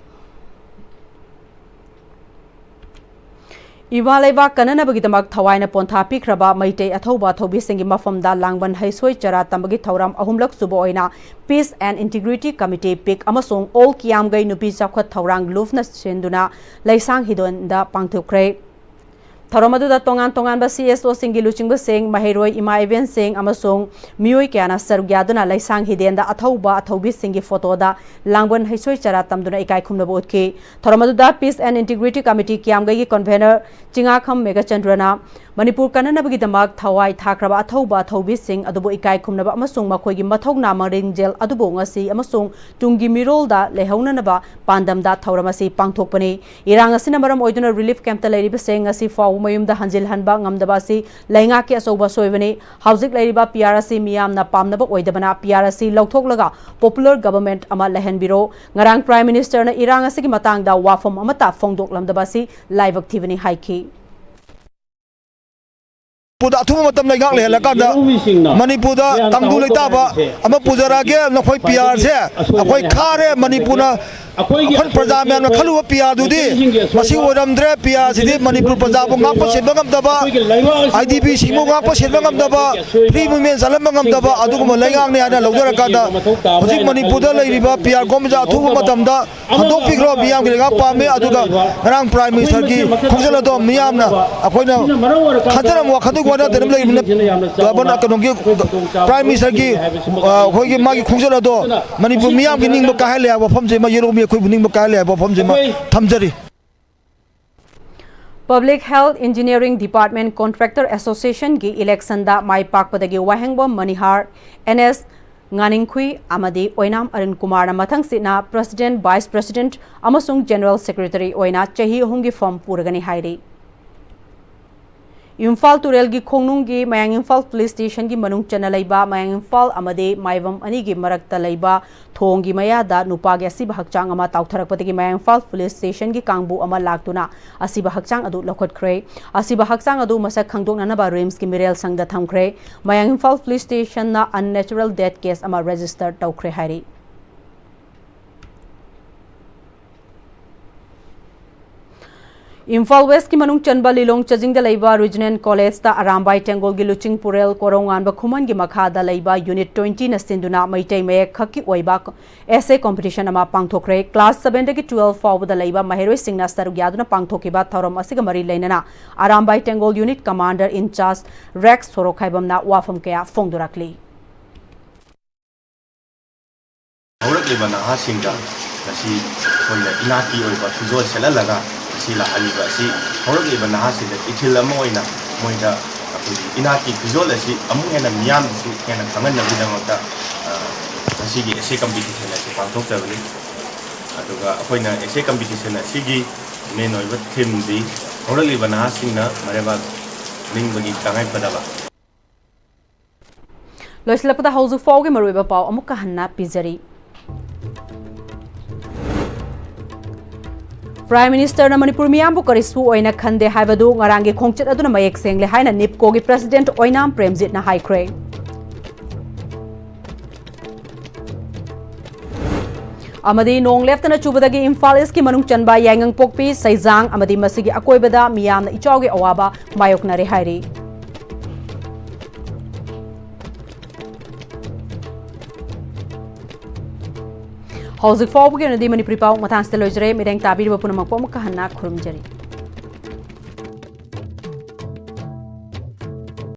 ꯏꯃꯥ ꯂꯩꯕꯥꯛ ꯀꯟꯅꯅꯕꯒꯤꯗꯃꯛ ꯊꯋꯥꯏꯅ ꯄꯣꯟꯊꯥ ꯄꯤꯈ꯭ꯔꯕ ꯃꯩꯇꯩ ꯑꯊꯧꯕ ꯑꯊꯧꯕꯤꯁꯤꯡꯒꯤ ꯃꯐꯝꯗ ꯂꯥꯡꯕꯟ ꯍꯩꯁꯣꯏ ꯆꯔꯥ ꯇꯝꯕꯒꯤ ꯊꯧꯔꯝ ꯑꯍꯨꯝꯂꯛ ꯁꯨꯕ ꯑꯣꯏꯅ Peace and Integrity Committee, ꯄꯤꯛ, ꯑꯃꯁꯨꯡ All ꯀꯤꯌꯥꯝꯒꯩ ꯅꯨꯄꯤ ꯆꯥꯎꯈꯠ ꯊꯧꯔꯥꯡ, ꯂꯨꯐꯅ ꯁꯤꯟꯗꯨꯅ ꯂꯩꯁꯥꯡ ꯍꯤꯗꯣꯟꯗ ꯄꯥꯡꯊꯣꯛꯈ꯭ꯔꯦ꯫ ꯊꯧꯔꯝ ꯑꯗꯨꯗ ꯇꯣꯉꯥꯟ ꯇꯣꯉꯥꯟꯕ ꯁꯤ ꯑꯦꯁ ꯑꯣꯁꯤꯡꯒꯤ ꯂꯨꯆꯤꯡꯕꯁꯤꯡ, ꯃꯍꯩꯔꯣꯏ, ꯏꯃꯥ ꯏꯕꯦꯟꯁꯤꯡ ꯑꯃꯁꯨꯡ ꯃꯤꯑꯣꯏ ꯀꯌꯥꯅ ꯁꯔꯨꯛ ꯌꯥꯗꯨꯅ ꯂꯩꯁꯥꯡ ꯍꯤꯗꯦꯟꯗ ꯑꯊꯧꯕ ꯑꯊꯧꯕꯤꯁꯤꯡꯒꯤ ꯐꯣꯇꯣꯗ ꯂꯥꯡꯕꯟ ꯍꯩꯁꯣꯏ ꯆꯔꯥ ꯇꯝꯗꯨꯅ ꯏꯀꯥꯏ ꯈꯨꯝꯅꯕ ꯎꯠꯈꯤ꯫ ꯊꯧꯔꯝ ꯑꯗꯨꯗ Peace and Integrity Committee ꯀꯤꯌꯥꯝꯒꯩꯒꯤ convener ꯆꯤꯉꯥꯈꯝ ꯃꯦꯘꯆꯟꯗ꯭ꯔꯅ Manipur ꯀꯟꯅꯅꯕꯒꯤꯗꯃꯛ ꯊꯋꯥꯏ ꯊꯥꯈ꯭ꯔꯕ ꯑꯊꯧꯕ ꯑꯊꯧꯕꯤꯁꯤꯡ ꯑꯗꯨꯕꯨ ꯏꯀꯥꯏ ꯈꯨꯝꯅꯕ ꯑꯃꯁꯨꯡ ꯃꯈꯣꯏꯒꯤ ꯃꯊꯧꯅꯥ ꯃꯔꯤꯡꯖꯦꯜ ꯑꯗꯨꯕꯨ ꯉꯁꯤ ꯑꯃꯁꯨꯡ ꯇꯨꯡꯒꯤ ꯃꯤꯔꯣꯜꯗ ꯂꯩꯍꯧꯅꯅꯕ ꯄꯥꯟꯗꯝꯗ ꯊꯧꯔꯝ ꯑꯁꯤ ꯄꯥꯡꯊꯣꯛꯄꯅꯤ꯫ ꯏꯔꯥꯡ ꯑꯁꯤꯅ ꯃꯔꯝ ꯑꯣꯏꯗꯨꯅ relief camp ꯇ ꯂꯩꯔꯤꯕꯁꯤꯡ ꯉꯁꯤ ꯐꯥꯎꯕ ꯃꯌꯨꯝꯗ ꯍꯟꯖꯤꯜꯍꯟꯕ ꯉꯝꯗꯕ ꯑꯁꯤ ꯂꯩꯉꯥꯛꯀꯤ ꯑꯆꯧꯕ ꯑꯁꯣꯏꯕꯅꯤ꯫ ꯍꯧꯖꯤꯛ ꯂꯩꯔꯤꯕ ꯄꯤ ꯑꯥꯔ ꯑꯁꯤ ꯃꯤꯌꯥꯝꯅ ꯄꯥꯝꯅꯕ ꯑꯣꯏꯗꯕꯅ ꯄꯤ ꯑꯥꯔ ꯑꯁꯤ ꯂꯧꯊꯣꯛꯂꯒ popular government ꯑꯃ ꯂꯩꯍꯟꯕꯤꯔꯣ꯫ ꯉꯔꯥꯡ Prime Minister ꯅ ꯏꯔꯥꯡ ꯑꯁꯤꯒꯤ ꯃꯇꯥꯡꯗ ꯋꯥꯐꯝ ꯑꯃꯠꯇ ꯐꯣꯡꯗꯣꯛꯂꯝꯗꯕ ꯑꯁꯤ ꯂꯥꯏꯕꯛ ꯊꯤꯕꯅꯤ ꯍꯥꯏꯈꯤ꯫ ꯃꯅꯤꯄꯨꯔꯗ ꯑꯊꯨꯕ ꯃꯇꯝ ꯂꯩꯉꯥꯛ ꯂꯩꯍꯜꯂꯀꯥꯟꯗ ꯃꯅꯤꯄꯨꯔꯗ ꯇꯪꯗꯨ ꯂꯩꯇꯥꯕ ꯑꯃ ꯄꯨꯖꯔꯛꯑꯒꯦ꯫ ꯅꯈꯣꯏ ꯄꯤ ꯑꯥꯔꯁꯦ ꯑꯩꯈꯣꯏ ꯈꯥꯔꯦ꯫ ꯃꯅꯤꯄꯨꯔꯅ ꯑꯩꯈꯣꯏ ꯄ꯭ꯔꯖꯥ ꯃꯌꯥꯝꯅ ꯈꯜꯂꯨꯕ ꯄꯤ ꯑꯥꯔꯗꯨꯗꯤ ꯃꯁꯤ ꯑꯣꯏꯔꯝꯗ꯭ꯔꯦ꯫ ꯄꯤ ꯑꯥꯔꯁꯤꯗꯤ ꯃꯅꯤꯄꯨꯔ ꯄ꯭ꯔꯖꯥꯕꯨ ꯉꯥꯛꯄ ꯁꯦꯟꯕ ꯉꯝꯗꯕ, ꯑꯥꯏ ꯗꯤ ꯕꯤ ꯁꯤꯕꯨ ꯉꯥꯛꯄ ꯁꯦꯟꯕ ꯉꯝꯗꯕ, ꯐ꯭ꯔꯤ ꯃꯨꯞꯃꯦꯟ ꯆꯠꯍꯟꯕ ꯉꯝꯗꯕ ꯑꯗꯨꯒꯨꯝꯕ ꯂꯩꯉꯥꯛꯅꯤ ꯍꯥꯏꯅ ꯂꯧꯖꯔꯀꯥꯟꯗ ꯍꯧꯖꯤꯛ ꯃꯅꯤꯄꯨꯔꯗ ꯂꯩꯔꯤꯕ ꯄꯤ ꯑꯥꯔ ꯒꯣꯕꯤꯟꯗ ꯑꯊꯨꯕ ꯃꯇꯝꯗ ꯍꯟꯗꯣꯛꯄꯤꯈ꯭ꯔꯣ꯫ ꯃꯤꯌꯥꯝꯒꯤ ꯂꯩꯉꯥꯛ ꯄꯥꯝꯃꯤ꯫ ꯑꯗꯨꯒ ꯉꯔꯥꯡ ꯄ꯭ꯔꯥꯏꯝ ꯃꯤꯅꯤꯁꯇꯔꯒꯤ ꯈꯣꯡꯆꯠ ꯑꯗꯣ ꯃꯤꯌꯥꯝꯅ ꯑꯩꯈꯣꯏꯅ ꯈꯟꯖꯔꯝꯕ ꯋꯥꯈꯜꯗꯨꯒꯤ ꯋꯥ ꯅꯠꯇꯅ ꯂꯩꯕꯅ ꯒꯚꯔꯅꯔ ꯀꯩꯅꯣꯒꯤ ꯄ꯭ꯔꯥꯏꯝ ꯃꯤꯅꯤꯁꯇꯔꯒꯤ ꯑ, ꯑꯩꯈꯣꯏꯒꯤ ꯃꯥꯒꯤ ꯈꯣꯡꯆꯠ ꯑꯗꯣ ꯃꯅꯤꯄꯨꯔ ꯃꯤꯌꯥꯝꯒꯤ ꯅꯤꯡꯕ ꯀꯥꯏꯍꯜꯂꯦ ꯍꯥꯏꯕ ꯋꯥꯐꯝꯁꯤꯃ, ꯌꯨꯔꯣꯞ ꯃꯤ ꯑꯩꯈꯣꯏꯕꯨ ꯅꯤꯡꯕ ꯀꯥꯏꯍꯜꯂꯦ ꯍꯥꯏꯕ ꯋꯥꯐꯝꯁꯤꯃ ꯊꯝꯖꯔꯤ꯫ Public Health Engineering Department Contractor Association ꯒꯤ election the my ꯄꯥꯛꯄꯗꯒꯤ Wahengbam ꯃꯅꯤꯍꯥꯔ, and ꯑꯦꯁ ꯉꯥꯅꯤꯡꯈꯨꯏ ꯑꯃꯗꯤ ꯑꯣꯏꯅꯥꯝ ꯑꯔꯨꯟ ꯀꯨꯃꯥꯔꯅ ꯃꯊꯪꯁꯤꯠꯅ President, Vice President ꯑꯃꯁꯨꯡ General Secretary ꯑꯣꯏꯅ ꯆꯍꯤ ꯑꯍꯨꯝꯒꯤ ꯐꯣꯔꯝ ꯄꯨꯔꯒꯅꯤ ꯍꯥꯏꯔꯤ꯫ ꯏꯝꯐꯥꯜ ꯇꯨꯔꯦꯜꯒꯤ ꯈꯣꯡꯅꯨꯡꯒꯤ ꯃꯌꯥꯡ ꯏꯝꯐꯥꯜ ꯄꯨꯂꯤꯁ ꯁ꯭ꯇꯦꯁꯟꯒꯤ ꯃꯅꯨꯡ ꯆꯟꯅ ꯂꯩꯕ ꯃꯌꯥꯡ ꯏꯝꯐꯥꯜ ꯑꯃꯗꯤ ꯃꯥꯏꯕꯝ ꯑꯅꯤꯒꯤ ꯃꯔꯛꯇ ꯂꯩꯕ ꯊꯣꯡꯒꯤ ꯃꯌꯥꯗ ꯅꯨꯄꯥꯒꯤ ꯑꯁꯤꯕ ꯍꯛꯆꯥꯡ ꯑꯃ ꯇꯥꯎꯊꯔꯛꯄꯗꯒꯤ ꯃꯌꯥꯡ ꯏꯝꯐꯥꯜ ꯄꯨꯂꯤꯁ ꯁ꯭ꯇꯦꯁꯟꯒꯤ ꯀꯥꯡꯕꯨ ꯑꯃ ꯂꯥꯛꯇꯨꯅ ꯑꯁꯤꯕ ꯍꯛꯆꯥꯡ ꯑꯗꯨ ꯂꯧꯈꯠꯈ꯭ꯔꯦ꯫ ꯑꯁꯤꯕ ꯍꯛꯆꯥꯡ ꯑꯗꯨ ꯃꯁꯛ ꯈꯪꯗꯣꯛꯅꯅꯕ ꯔꯤꯝꯁꯀꯤ ꯃꯤꯔꯦꯜ ꯁꯪꯗ ꯊꯝꯈ꯭ꯔꯦ꯫ ꯃꯌꯥꯡ ꯏꯝꯐꯥꯜ ꯄꯨꯂꯤꯁ ꯁ꯭ꯇꯦꯁꯟꯅ unnatural death case ꯑꯃ register ꯇꯧꯈ꯭ꯔꯦ ꯍꯥꯏꯔꯤ꯫ ꯏꯝꯐꯥꯜ ꯋꯦꯁꯀꯤ ꯃꯅꯨꯡ ꯆꯟꯕ ꯂꯤꯂꯣꯡ ꯆꯖꯤꯡꯗ ꯂꯩꯕ ꯔꯤꯖꯅꯦꯜ ꯀꯣꯂꯦꯖꯇ ꯑꯔꯥꯝꯕꯥꯏ ꯇꯦꯡꯒꯣꯜꯒꯤ ꯂꯨꯆꯤꯡ ꯄꯨꯔꯦꯜ ꯀꯣꯔꯧꯉꯥꯟꯕ ꯈꯨꯃꯟꯒꯤ ꯃꯈꯥꯗ ꯂꯩꯕ ꯌꯨꯅꯤꯠ ꯇ꯭ꯋꯦꯟꯇꯤꯅ ꯁꯤꯟꯗꯨꯅ ꯃꯩꯇꯩ ꯃꯌꯦꯛ ꯈꯛꯀꯤ ꯑꯣꯏꯕ essay competition ꯑꯃ ꯄꯥꯡꯊꯣꯛꯈ꯭ꯔꯦ꯫ ꯀ꯭ꯂꯥꯁ ꯁꯚꯦꯟꯗꯒꯤ ꯇꯨꯋꯦꯜꯐ ꯐꯥꯎꯕꯗ ꯂꯩꯕ ꯃꯍꯩꯔꯣꯏꯁꯤꯡꯅ ꯁꯔꯨꯛ ꯌꯥꯗꯨꯅ ꯄꯥꯡꯊꯣꯛꯈꯤꯕ ꯊꯧꯔꯝ ꯑꯁꯤꯒ ꯃꯔꯤ ꯂꯩꯅꯅ ꯑꯔꯥꯝꯕꯥꯏ ꯇꯦꯡꯒꯣꯜ ꯌꯨꯅꯤꯠ ꯀꯃꯥꯟꯗꯔ ꯏꯟꯆꯥꯔꯖ ꯔꯦꯛꯁ ꯁꯣꯔꯣꯛꯈꯥꯏꯕꯝꯅ ꯋꯥꯐꯝ ꯀꯌꯥ ꯐꯣꯡꯗꯣꯔꯛꯂꯤ꯫ ꯍꯧꯔꯛꯂꯤꯕ ꯅꯍꯥꯁꯤꯡꯗ ꯉꯁꯤ ꯑꯩꯈꯣꯏꯅ ꯏꯅꯥꯠꯀꯤ ꯑꯣꯏꯕ ꯐꯤꯖꯣꯜ ꯁꯦꯠꯍꯜꯂꯒ ꯉꯁꯤ ꯂꯥꯛꯍꯜꯂꯤꯕ ꯑꯁꯤ ꯍꯧꯔꯛꯂꯤꯕ ꯅꯍꯥꯁꯤꯡꯗ ꯏꯊꯤꯜ ꯑꯃ ꯑꯣꯏꯅ ꯃꯣꯏꯗ ꯑꯩꯈꯣꯏꯒꯤ ꯏꯅꯥꯠꯀꯤ ꯐꯤꯖꯣꯜ ꯑꯁꯤ ꯑꯃꯨꯛ ꯍꯦꯟꯅ ꯃꯤꯌꯥꯝꯗꯁꯨ ꯍꯦꯟꯅ ꯈꯪꯍꯟꯅꯕꯒꯤꯗꯃꯛꯇ ꯉꯁꯤꯒꯤ essay competition ꯑꯁꯤ ꯄꯥꯡꯊꯣꯛꯆꯕꯅꯤ꯫ ꯑꯗꯨꯒ ꯑꯩꯈꯣꯏꯅ essay competition ꯑꯁꯤꯒꯤ main ꯑꯣꯏꯕ theme ꯗꯤ ꯍꯧꯔꯛꯂꯤꯕ ꯅꯍꯥꯁꯤꯡꯅ ꯃꯔꯩꯕꯥꯛ ꯅꯤꯡꯕꯒꯤ ꯇꯉꯥꯏꯐꯗꯕ꯫ ꯂꯣꯏꯁꯤꯜꯂꯛꯄꯗ ꯍꯧꯖꯤꯛ ꯐꯥꯎꯒꯤ ꯃꯔꯨꯑꯣꯏꯕ ꯄꯥꯎ ꯑꯃꯨꯛꯀ ꯍꯟꯅ ꯄꯤꯖꯔꯤ꯫ Prime Ministerꯅ ꯃꯅꯤꯄꯨꯔ ꯃꯤꯌꯥꯝꯕꯨ ꯀꯔꯤꯁꯨ ꯑꯣꯏꯅ ꯈꯟꯗꯦ ꯍꯥꯏꯕꯗꯨ ꯉꯔꯥꯡꯒꯤ ꯈꯣꯡꯆꯠ ꯑꯗꯨꯅ ꯃꯌꯦꯛ ꯁꯦꯡꯂꯦ ꯍꯥꯏꯅ ꯅꯤꯞꯀꯣꯒꯤ President ꯑꯣꯏꯅꯥꯝ ꯄ꯭ꯔꯦꯝꯖꯤꯠꯅ ꯍꯥꯏꯈ꯭ꯔꯦ꯫ ꯑꯃꯗꯤ ꯅꯣꯡ ꯂꯦꯞꯇꯅ ꯆꯨꯕꯗꯒꯤ ꯏꯝꯐꯥꯜ ꯏꯁꯀꯤ ꯃꯅꯨꯡ ꯆꯟꯕ ꯌꯥꯏꯉꯪꯄꯣꯛꯄꯤ, ꯁꯩꯖꯥꯡ ꯑꯃꯗꯤ ꯃꯁꯤꯒꯤ ꯑꯀꯣꯏꯕꯗ ꯃꯤꯌꯥꯝꯅ ꯏꯆꯥꯎꯒꯤ ꯑꯋꯥꯕ ꯃꯥꯌꯣꯛꯅꯔꯦ ꯍꯥꯏꯔꯤ꯫ ꯍꯧꯖꯤꯛ ꯐꯥꯎꯕꯒꯤ ꯑꯣꯏꯅꯗꯤ ꯃꯅꯤꯄꯨꯔꯤ ꯄꯥꯎ ꯃꯇꯥꯡꯁꯤꯗ ꯂꯣꯏꯖꯔꯦ꯫ ꯃꯤꯠꯌꯦꯡ ꯇꯥꯕꯤꯔꯤꯕ ꯄꯨꯝꯅꯃꯛꯄꯨ ꯑꯃꯨꯛꯀ ꯍꯟꯅ ꯈꯨꯔꯨꯝꯖꯔꯤ꯫